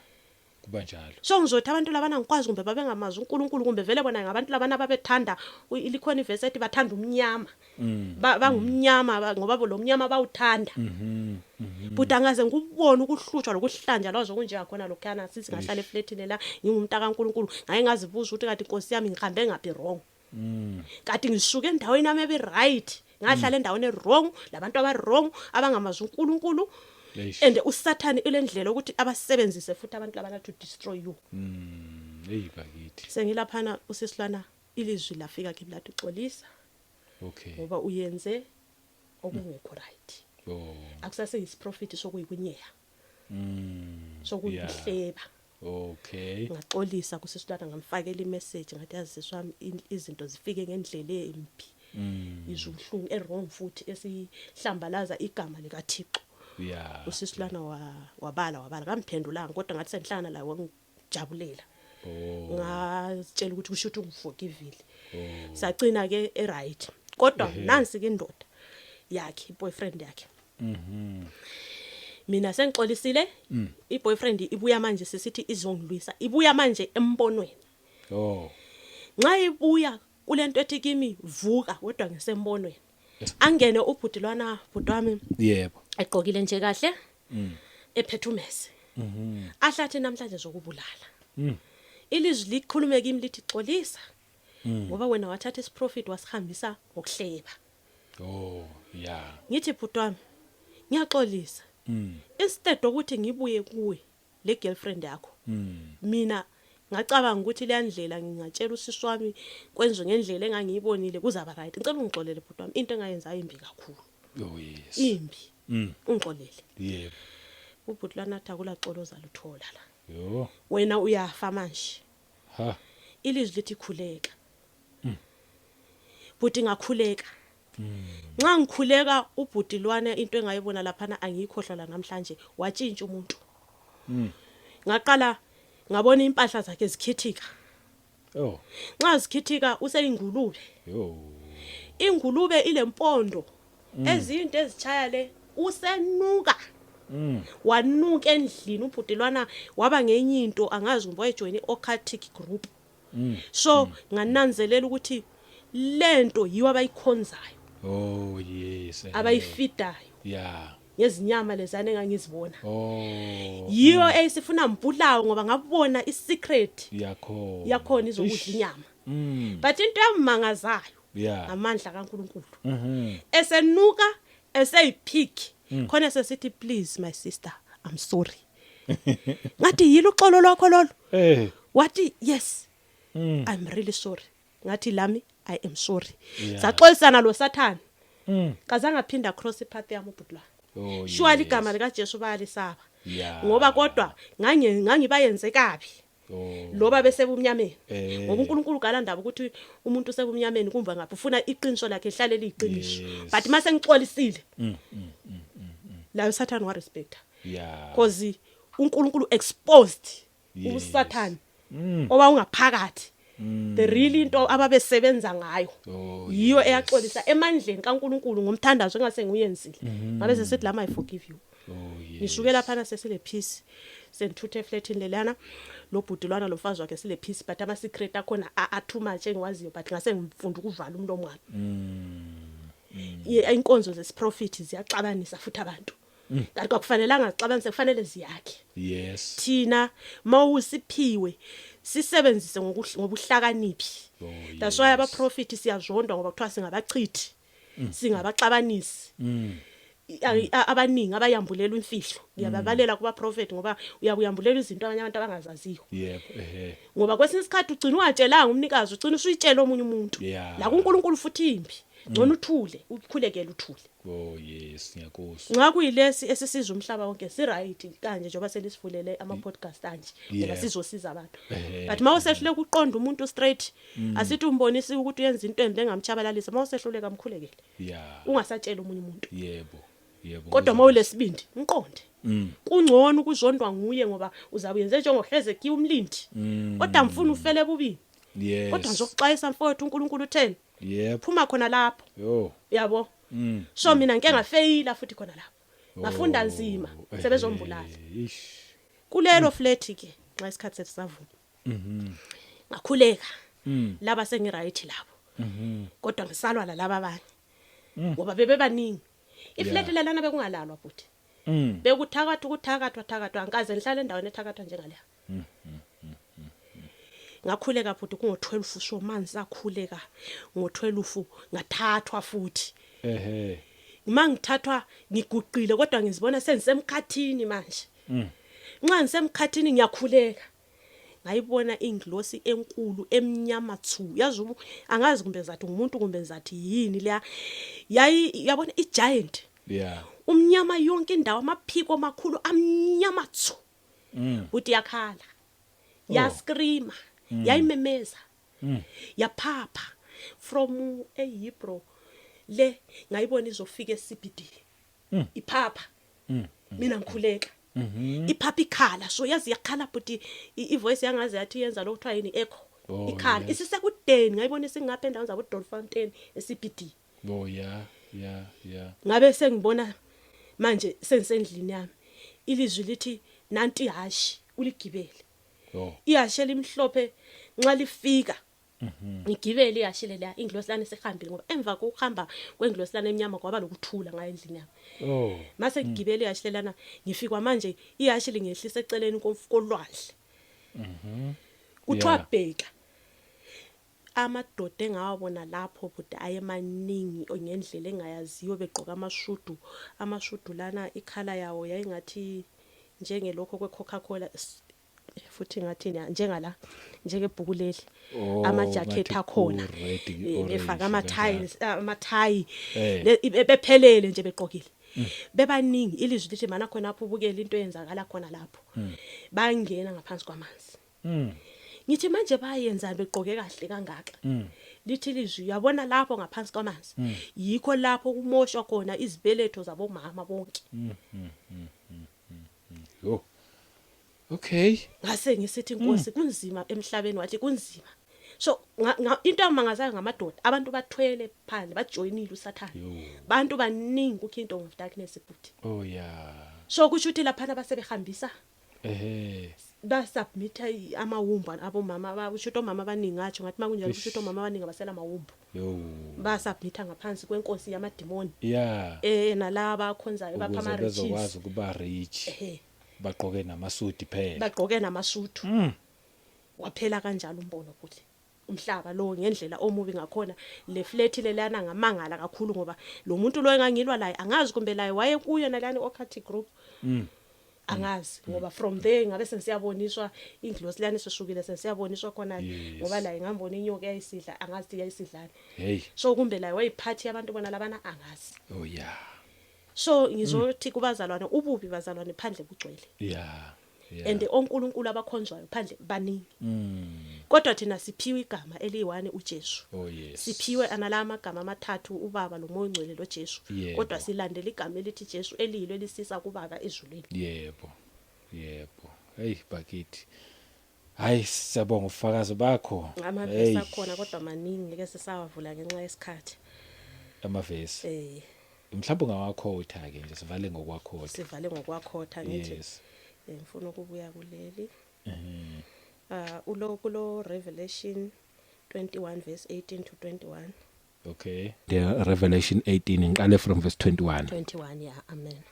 Kuba njalo. So ngizothi abantu labana ngikwazi kumbe babengamazi uNkulunkulu, kumbe vele bona ngabantu labana babethanda likhona ivesi ethi bathanda umnyama. Bangumnyama ngoba lo mnyama bawuthanda. But angaze ngikubone ukuhlutshwa lokuhlanjalazwa kunje khona lokhana sithi ngahlala eflatini la ngingumntaka kaNkulunkulu, ngake ngazibuza ukuthi kanti Nkosi yami ngihambe ngaphi wrong. Kanti ngisuke endaweni yami ebe right, ngahlala endaweni e wrong labantu aba wrong abangamazi uNkulunkulu. Eish. And usathane ilendlela ukuthi abasebenzise futhi abantu labana to destroy you. Hey bakithi. Sengilaphana usisilwana, ilizwi lafika kimi lathi xolisa ngoba uyenze okungekho right. Akusaseyisiprofit sokuyikunyeya, sokuyihleba. Ngaxolisa kusisilwana, ngamfakela imessage, ngathi yazi sisi wami, izinto zifike ngendlela embi, izubuhlungu e-wrong futhi esihlambalaza igama likaThixo. Usisilwana wabala wabala, kamphendulanga, kodwa ngathi sengihlangana la wangijabulela. Ngazitshela ukuthi kusho ukuthi ungiforgivile. Sagcina ke e-right, kodwa nansi ke indoda yakhe, i-boyfriend yakhe. Mina sengixolisile, i-boyfriend ibuya manje sesithi izongilwisa, ibuya manje embonweni. Nxa ibuya kulento ethi kimi vuka, kodwa ngisembonweni, angene ubhuti lwana, bhuti wami, egqokile nje kahle, ephethe umese, ahlathi namhlanje zokubulala. Ilizwi likhulume kimi lithi xolisa ngoba wena wathatha isiprofit wasihambisa ngokuhleba. Oh yeah. Ngithi bhuti wami ngiyaxolisa, instead ukuthi ngibuye kuwe le girlfriend yakho, mina ngacabanga ukuthi leya ndlela ngingatshela usisi wami kwenziwe ngendlela engangiyibonile kuzaba right. Ngicela ungixolele bhuti wami, into engayenza imbi kakhulu. Oh yes. Imbi. Ungixolele. Ubhuti lwana athi akulaxolo ozaluthola la. Yo. Wena uyafa manje. Ha. Ilizwi lithi khuleka. Bhuti ngakhuleka. Nxa ngikhuleka ubhuti lwana, into engayibona laphana angiyikhohlwa la namhlanje, watshintsha umuntu. Ngaqala ngabona impahla zakhe zikhithika. Nxa zikhithika useyingulube. Yo. Ingulube ilempondo ezinto ezichaya le, usenuka. Wanuka endlini ubhuti lwana, waba ngenye into angazi kumbe wayejoin i-occultic group. So ngananzelela ukuthi lento yiyo abayikhonzayo, Oh yes. abayifidayo ngezinyama lezana engangizibona. Yiyo eyisifuna mbulawo ngoba ngabona isecret Yakhona. yakhona izokudla Ish. inyama. But into emangazayo, amandla kaNkuluNkulu, esenuka eseyipig khona sesithi please my sister, I'm sorry. Ngathi yilo uxolo lwakho lolo? Wathi yes, I'm really sorry. Ngathi lami I am sorry. Saxolisana lo sathana. Kazange aphinda cross ipath yami ubhuti la. Sure, igama lika Jesu bayalisaba. Ngoba kodwa ngangibayenze kabi. Loba besebumnyameni. Ngoba uNkulunkulu kalandaba ukuthi umuntu usebumnyameni kumva ngaphi, ufuna iqiniso lakhe lihlale liyiqiniso. But mase ngixolisile, la uSathane wa respecta. Because uNkulunkulu exposed uSathane oba ungaphakathi. The real into ababesebenza ngayo yiyo eyaxolisa emandleni kaNkulunkulu ngomthandazo engase nguyenzile. Ngabe sesithi lama I forgive you. Ngisuke lapha sesile peace, sengithuthe eflatini lelana lo bhuti lwana lo mfazi wakhe, sile peace, but ama secret akhona a too much engiwaziyo, but ngase ngifunda ukuvala umlomo wami. Inkonzo zesiprofit ziyaxabanisa futhi abantu, kanti kwakufanelanga zixabanise, kufanele ziyakhe. Thina mawusiphiwe sisebenzise ngobuhlakaniphi. That's why abaprofit siyazondwa ngoba kuthiwa singabachithi, singabaxabanisi. Abaningi abayambulela imfihlo ngiyababalela kuba prophet ngoba uyakuyambulela izinto abanye abantu abangazaziyo. Yebo ehe. Ngoba kwesinye isikhathi ugcina ungatshelanga umnikazi, ugcina usuyitshela omunye umuntu. La kuNkulunkulu futhi imbi, ngcono uthule, ukhulekele uthule. Oh yes, ngiyakuzwa. Nxa kuyilesi esisiza umhlaba wonke si right kanje njengoba selisivulele ama podcast kanje ngoba sizosiza abantu. But mawusehluleka uqonda umuntu straight, asithi umbonisi ukuthi uyenza into embi engamchabalalisa, mawusehluleka amkhulekele. Ungasatshela omunye umuntu. Yebo. Yebo. Kodwa mawulesibindi umqonde. Kungcono ukuzondwa nguye ngoba uzabe uyenze njengoHezekiah umlindi. Kodwa mfuna ufele bubini. Kodwa ngizokuxwayisa mfowethu, uNkulunkulu utheni? Phuma khona lapho. Yo. Yabo. So mina ngike ngafeyila futhi khona lapho. Ngafunda nzima sebezombulala. Ish. Kulelo flat ke nxa isikhathi sethu savuma. Ngakhuleka. Laba sengi right labo. Kodwa ngisalwa lalaba abanye. Ngoba bebebaningi. Iflat lelana bekungalalwa futhi. Bekuthakathwa ukuthakathwa thakathwa, angikaze ngihlale endaweni ethakathwa njengaleya. Ngakhuleka futhi kungo12, so manzi akhuleka ngo12 ngathathwa futhi. Mangithathwa ngiguqile kodwa ngizibona sengisemkhathini manje. Nxa ngisemkhathini ngiyakhuleka. Ngayibona inglosi enkulu emnyama thu. Yazi angazi kumbe zathi ngumuntu kumbe zathi yini leya. Yayi yabona igiant. Yeah. Umnyama yonke indawo, amaphiko amakhulu amnyama thu. Uthi yakhala. Yascreama. Yayimemeza. Yaphapha from eHebrew le, ngayibona izofika eCBD. Iphapha. Mina ngikhuleka. Iphapha ikhala, so yazi yakhala, but ivoice yangazi yathi yenza lokuthiwa yini, echo. Ikhala. Isisekudeni, ngayibona isingapha endaweni zabo Doornfontein eCBD. Oh yeah. Ngabe sengibona manje sengisendlini yami, ilizwi lithi nanti ihashi, uligibele. Ihashe limhlophe, nxa lifika ngigibele ihashe leya. Ingilosi lana sehambile, ngoba emva kokuhamba kwengilosi lana emnyama kwaba lokuthula ngayo endlini yami. Mase ngigibele ihashe lana, ngifikwa manje ihashe lingehlisa eceleni kolwandle. Kuthiwa bheka amadoda engawabona lapho, buti, ayemaningi ngendlela engayaziyo, begqoka amashudu. Amashudu lana ikhala yawo yayingathi njengelokho kwe-Coca-Cola, futhi ngathi njengala njengebhuku leli. Amajakhethi ngathi akhona ku-red, orange, befaka kanjalo. ama-tiles, amathayi, bephelele nje begqokile, bebaningi. Ilizwi lithi mana khona apho ubukele into eyenzakala khona lapho. Bangena ngaphansi kwamanzi. Ngithi manje bayenzani begqoke kahle kangaka? Lithi ilizwi, uyabona lapho ngaphansi kwamanzi, yikho lapho kumoshwa khona izibeletho zabomama bonke. Yo. Okay. Ngase ngisithi, "Inkosi, kunzima emhlabeni." Wathi kunzima. So into emangazayo ngamadoda, abantu bathwele phandle, bajoyinile uSathane. Bantu baningi ku Kingdom of Darkness, futhi. Oh yeah. So kusho ukuthi laphana basebehambisa basubmitha amawumbu abomama, kusho ukuthi omama abaningi, ngatsho ngathi makunjalo kusho ukuthi omama abaningi abasela amawumbu. Basubmitha ngaphansi kwenkosi yamadimoni. Nalaba akhonzayo bapha Ukuze ama riches. bezokwazi ukuba rich. Bagqoke namasudi phela. Bagqoke namasuthu. Waphela kanjalo umbono kuhle. Umhlaba lo ngendlela omubi ngakhona, le flat lelana ngamangala kakhulu, ngoba lo muntu lo engangilwa laye, angazi kumbe laye waye kuyo nalana occultic group. Angazi, ngoba from there ngabe sesiyaboniswa indlozi lana sesukile, sesiyaboniswa khona. Ngoba la ngambona inyoka yayisidla, angazi yayisidlani. Hey. So kumbe la wayiphathi abantu bona labana, angazi. Oh yeah. So ngizothi kubazalwane, ububi, bazalwane, phandle bugcwele. And onkulunkulu abakhonzwayo phandle baningi. Kodwa thina siphiwe igama eliyi-one, uJesu. Oh yes. Siphiwe anala amagama amathathu, uBaba, loMoya oNgcwele, loJesu. Kodwa silandela igama elithi Jesu, eliyilo elisisa kuBaba ezulwini. Yebo. Yebo. Hey bakithi. Hayi, siyabonga ufakazi bakho. Amavesi akhona kodwa maningi, ngeke sisawavula ngenxa yesikhathi. Amavesi. Mhlawumbe ungawakhotha ke nje, sivale ngokwakhotha. Sivale ngokwakhotha, ngithi Yes. ngifuna ukubuya kuleli. Ulo kulo Revelation 21 verse 18 to 21. Okay. The Revelation 18, ngiqale from verse 21. 21, yeah, amen.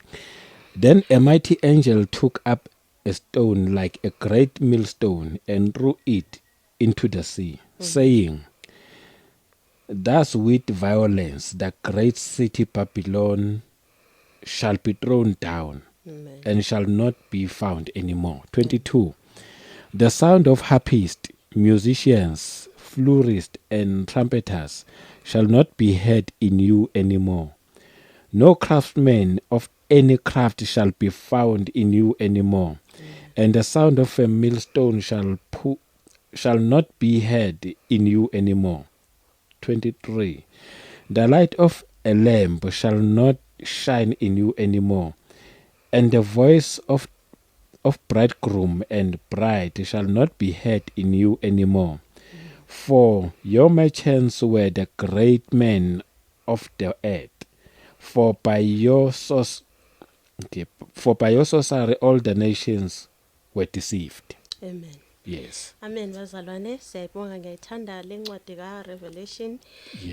Then a mighty angel took up a stone like a great millstone and threw it into the sea, saying, "Thus with violence the great city Babylon shall be thrown down Amen. and shall not be found anymore." 22. The sound of harpists, musicians, flutists, and trumpeters shall not be heard in you anymore. No craftsman of any craft shall be found in you anymore. And the sound of a millstone shall not be heard in you anymore. 23. The light of a lamp shall not shine in you anymore, and the voice of bridegroom and bride shall not be heard in you anymore. For your merchants were the great men of the earth. For by your sorcery all the nations were deceived. Amen. Yes. Amen, bazalwane, siyayibonga, ngiyayithanda lencwadi ka Revelation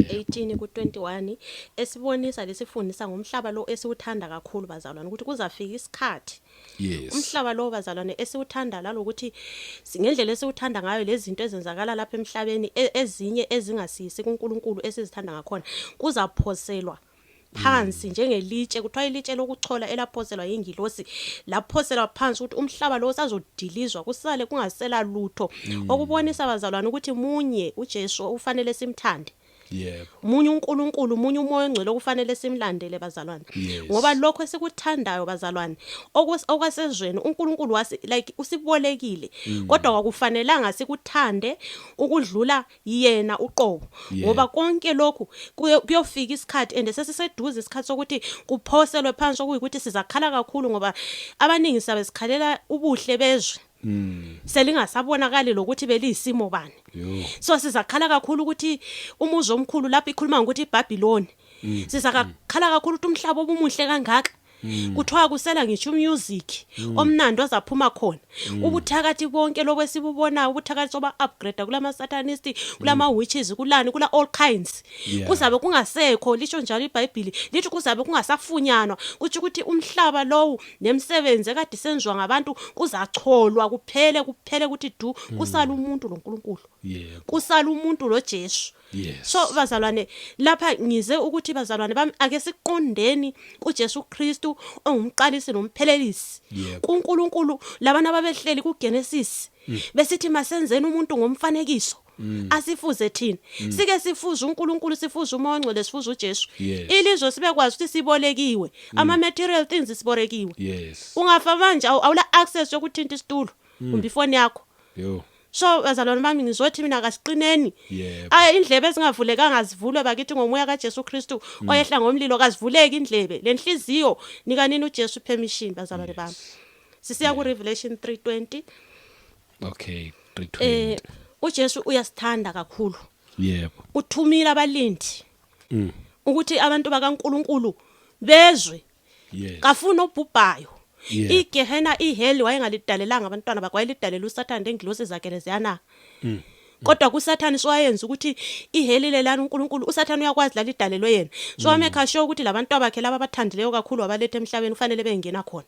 18 ku 21, esibonisa lesifundisa ngomhlaba lo esiwuthanda kakhulu, bazalwane, ukuthi kuzafika isikhathi umhlaba lo, bazalwane, esiwuthanda lalokuthi ngendlela esiwuthanda ngayo, lezi zinto ezenzakala lapha emhlabeni, ezinye ezingasisi kuNkulunkulu esizithanda ngakhona, kuzaphoselwa. Phansi njengelitshe, kuthiwa ilitshe lokuchola elaphoselwa yingilosi, laphoselwa phansi ukuthi umhlaba lo usazodilizwa, kusale kungasela lutho. Okubonisa, abazalwane, ukuthi munye uJesu ufanele simthande. Munye uNkulunkulu, munye uMoya oNgcwele okufanele simlandele, bazalwane. Ngoba lokho esikuthandayo, bazalwane, okwasezweni, uNkulunkulu wasi like usibolekile, kodwa kwakufanelanga sikuthande ukudlula yena uqobo. Ngoba konke lokhu kuyofika isikhathi, and sesiseduze isikhathi sokuthi kuphoselwe phansi, okuyikuthi sizakhala kakhulu, ngoba abaningi sabe sikhalela ubuhle bezwe, selingasabonakali lokuthi beliyisimo bani. So sizakhala kakhulu ukuthi umuzi omkhulu, lapho ikhuluma ngokuthi iBhabhiloni, sizakhala kakhulu ukuthi umhlaba obumuhle kangaka, kuthiwa kusela ngisho umusic omnandi ozaphuma khona. Ubuthakathi bonke lobo esibubonayo, ubuthakathi soba upgrade kulama satanist, kulama witches, kulani, kula all kinds, kuzabe kungasekho. Lisho njalo iBhayibheli, lithi kuzabe kungasafunyanwa. Kutsho ukuthi umhlaba lowu nemisebenzi ekade isenziwa ngabantu kuzacholwa, kuphele, kuphele ukuthi du, kusala umuntu loNkulunkulu, kusala umuntu loJesu. So bazalwane, lapha ngize ukuthi, bazalwane bami, ake siqondeni kuJesu Kristu ongumqalisi nomphelelisi. KuNkulunkulu labana ababehleli kuGenesis besithi masenzeni umuntu ngomfanekiso, asifuze thina. Sike sifuze uNkulunkulu, sifuze uMoya oNgcwele, sifuze uJesu. Ilizwe sibekwazi ukuthi sibolekiwe, ama material things sibolekiwe. Ungafa manje, awula access yokuthinta isitulo kumbe ifoni yakho. So bazalwane bami, ngizothi mina kasiqineni. Ay, indlebe ezingavulekanga zivulwe bakithi ngomoya kaJesu Kristu oyehla ngomlilo. Kazivuleki indlebe lenhliziyo, nikanini uJesu permission, bazalwane bami. Sisiya ku Revelation 3:20. Okay, 320. uJesu uyasithanda kakhulu. Uthumile abalindi ukuthi abantu bakaNkuluNkulu bezwe. Kafuna obhubhayo. Igehena, iheli, wayengalidalelanga abantwana bakhe, wayelidalela uSathane lengilosi zakhe leziyana. Kodwa kuSathane sowayenza ukuthi iheli lelana uNkulunkulu, uSathane uyakwazi lalidalelwe yena, so wamake sure ukuthi labantu bakhe laba abathandileyo kakhulu wabaletha emhlabeni kufanele bengena khona.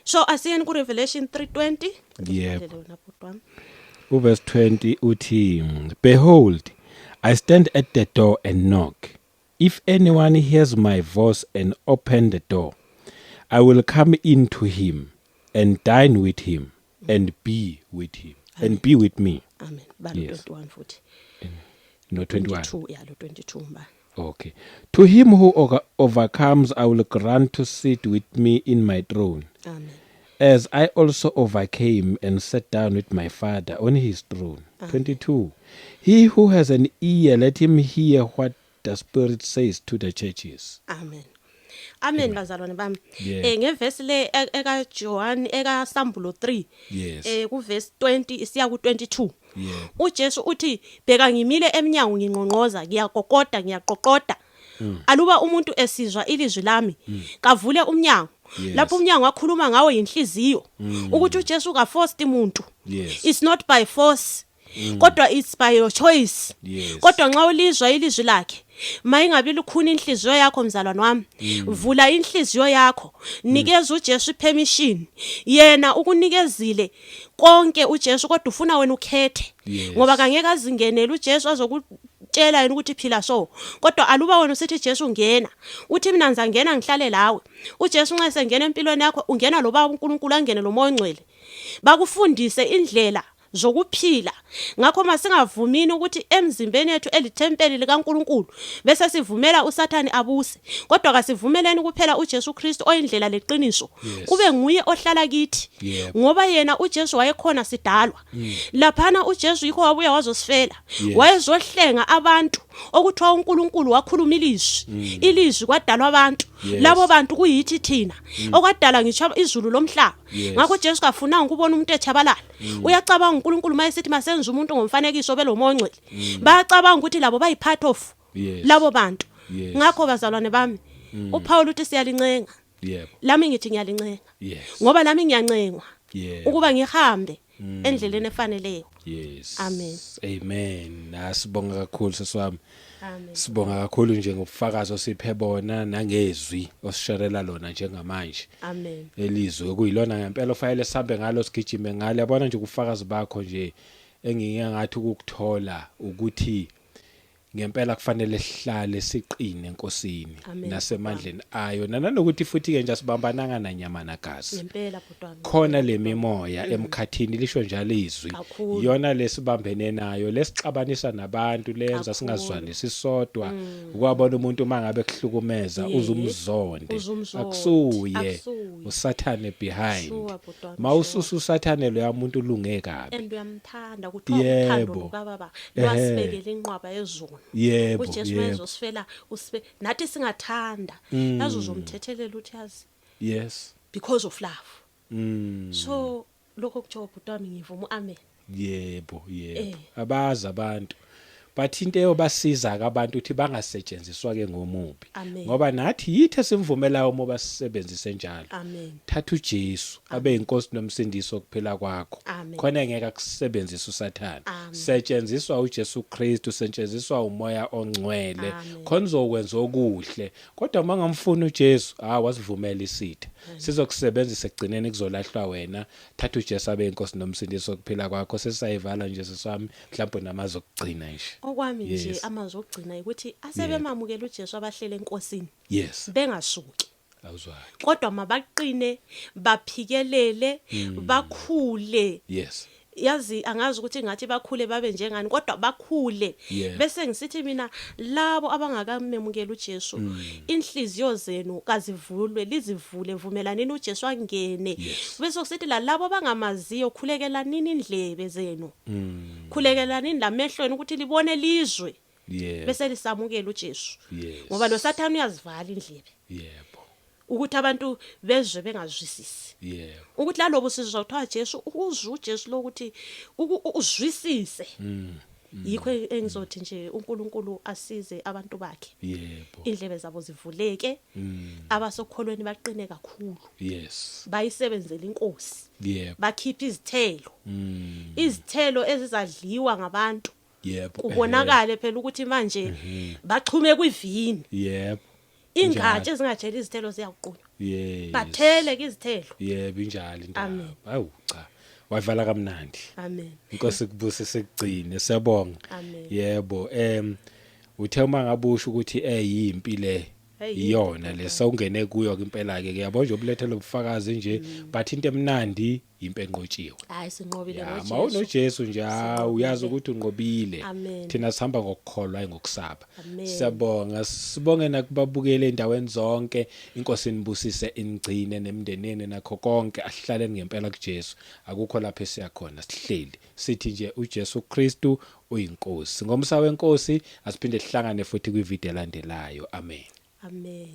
So asiyeni ku Revelation 3:20. Wena, bhuti wami. Uverse 20 uthi, "Behold, I stand at the door and knock. If anyone hears my voice and open the door, I will come in to him and dine with him and be with him and be with me." Amen. Balo 21 futhi. No, 21. 22, ya, lo 22 ba. Okay. "To him who overcomes I will grant to sit with me in my throne, Amen. as I also overcame and sat down with my Father on his throne." 22. "He who has an ear, let him hear what the Spirit says to the churches." Amen. Amen, bazalwane bami. Yeah. Ngevesi le eka John, eka Sambulo 3. Ku verse 20 isiya ku 22. UJesu uthi, "Bheka, ngimile eminyango, nginqonqoza, ngiyakokoda, ngiyaqoqoda. Aluba umuntu esizwa ilizwi lami, kavule umnyango." Lapho umnyango wakhuluma ngawo inhliziyo. Ukuthi uJesu ka forced umuntu. It's not by force, kodwa it's by your choice. Kodwa nxa ulizwa ilizwi lakhe, mayingabi lukhuni inhliziyo yakho, mzalwane wami. Vula inhliziyo yakho, nikeza uJesu permission. Yena ukunikezile konke uJesu, kodwa ufuna wena ukhethe. Ngoba kangeke azingenele uJesu azokutshela yena ukuthi phila so. Kodwa aluba wena usithi, "Jesu, ngena," uthi, "Mina ngizangena ngihlale lawe." UJesu nxa esengena empilweni yakho, ungena lo Baba uNkulunkulu, angene lo Moya oNgcwele, bakufundise indlela zokuphila. Ngakho masingavumini ukuthi emzimbeni yethu elithempeli likaNkuluNkulu bese sivumela uSathane abuse, kodwa kasivumeleni kuphela uJesu Kristu oyindlela leqiniso kube nguye ohlala kithi. Ngoba yena uJesu wayekhona sidalwa laphana. UJesu yikho wabuya wazosifela. Wayezohlenga abantu, okuthiwa uNkulunkulu wakhuluma ilizwi, ilizwi kwadalwa abantu. Labo bantu kuyithi thina, okwadala ngisho izulu lomhlaba. Ngakho uJesu kafunanga ukubona umuntu echabalala. Uyacabanga uNkulunkulu mayesithi masenze umuntu ngomfanekiso beloMoya oNgcwele, bayacabanga ukuthi labo bayi part of labo bantu. Ngakho bazalwane bami, uPaul uthi siyalincenga. Lami ngithi ngiyalincenga, ngoba lami ngiyancengwa ukuba ngihambe endleleni efaneleyo. Amen. Amen. Asibonga kakhulu, sisiwami. Amen. Sibonga kakhulu nje ngobufakazi osiphe bona nangezwi osisherela lona njengamanje. Amen. Elizwe kuyilona ngempela ofanele sihambe ngalo, sigijime ngalo. Yabona nje ubufakazi bakho nje, engike ngathi ukukuthola ukuthi Ngempela kufanele sihlale siqine enkosini Amen. nasemandleni ayo, nanokuthi futhi ke nje asibambananga nanyama nagazi. Ngempela bhuti wami. Khona le mimoya emkhathini, lisho njalo izwi. Kakhulu. Iyona lesibambene nayo, lesixabanisa nabantu, lenza singazwani sisodwa. Ukwabona umuntu mangabe kuhlukumeza, uzumzonde. Uzumzonde. Akusuye. Akusuye. Usathane behind. Sure, bhuti wami, Mawususa usathane, lo yamuntu ulunge kabi. And uyamthanda, kuthiwa uthando lukababa lwasibekela inqwaba yezulu. UJesu wayezosifela, usibe nathi singathanda, yazi uzomthethelela uthi yazi because of love. So lokho kutsho bhuti wami, ngivuma amen. Yebo. Abazi abantu, but into eyobasiza ke abantu ukuthi bangasetshenziswa ke ngomubi, ngoba nathi yithi esimvumelayo uma basebenzise njalo. Thatha uJesu abe inkosi nomsindisi okuphila kwakho. Khona ngeke akusebenzise uSathane. Setshenziswa uJesu Kristu, setshenziswa uMoya oNgcwele, khona uzokwenza okuhle. Kodwa uma ngamfuna uJesu, ah, wasivumela isitha sizokusebenzisa, ekugcineni kuzolahlwa wena. Thatha uJesu abe inkosi nomsindisi okuphila kwakho. Sesisayivala nje, siswami, mhlawumbe namazwi okugcina nje. Okwami nje, amazwi okugcina ukuthi asebemamukela uJesu abahlele enkosini, bengasuki. Awuzwake. Kodwa mabaqine, baphikelele, bakhule. Yazi angazi ukuthi ngathi bakhule babe njengani, kodwa bakhule. Bese ngisithi mina, labo abangakamemukela uJesu, inhliziyo zenu kazivulwe, lizivule, vumelanini uJesu angene. Bese kusithi lalabo abangamaziyo, khulekelanini indlebe zenu, khulekelanini lamehlweni ukuthi libone lizwe, bese lisamukela uJesu, ngoba lo Sathane uyazivala indlebe ukuthi abantu bezwe bengazwisisi, ukuthi lalobo sizwa kuthiwa Jesu, uzwe uJesu lokuthi uzwisise. Yikho engizothi nje uNkulunkulu asize abantu bakhe, indlebe zabo zivuleke, abasokholweni baqine kakhulu, bayisebenzele inkosi, bakhiphe izithelo, izithelo ezizadliwa ngabantu, kubonakale phela ukuthi manje baxhume kwivini. Ingatsha ezingatheli izithelo ziyaqunywa. Bathele ke izithelo. Yebo, injalo indaba. Amen. Awu cha, wavala kamnandi. Amen. Inkosi kubusise, kugcine, siyabonga. Amen. Yebo, uthe uma ngabusho ukuthi eyimpi le, Hey, iyona yimpi. Le sewungene kuyo ke impela ke, yabo nje ubulethele ubufakazi nje, but into emnandi impi enqotshiwe. Hayi, sinqobile Ya, ngoJesu. mawunoJesu nje, hawu, uyazi Sinqobile. ukuthi unqobile. Amen. Thina sihamba ngokukholwa, hayi ngokusaba. Amen. Siyabonga, sibonge nakubabukeli endaweni zonke. Inkosi inibusise, inigcine nemndeneni nakho konke. Asihlaleni ngempela kuJesu, akukho lapho esiya khona, sihleli sithi nje uJesu Kristu uyinkosi. Ngomsa wenkosi asiphinde sihlangane futhi kwivideo elandelayo. Amen. Amen.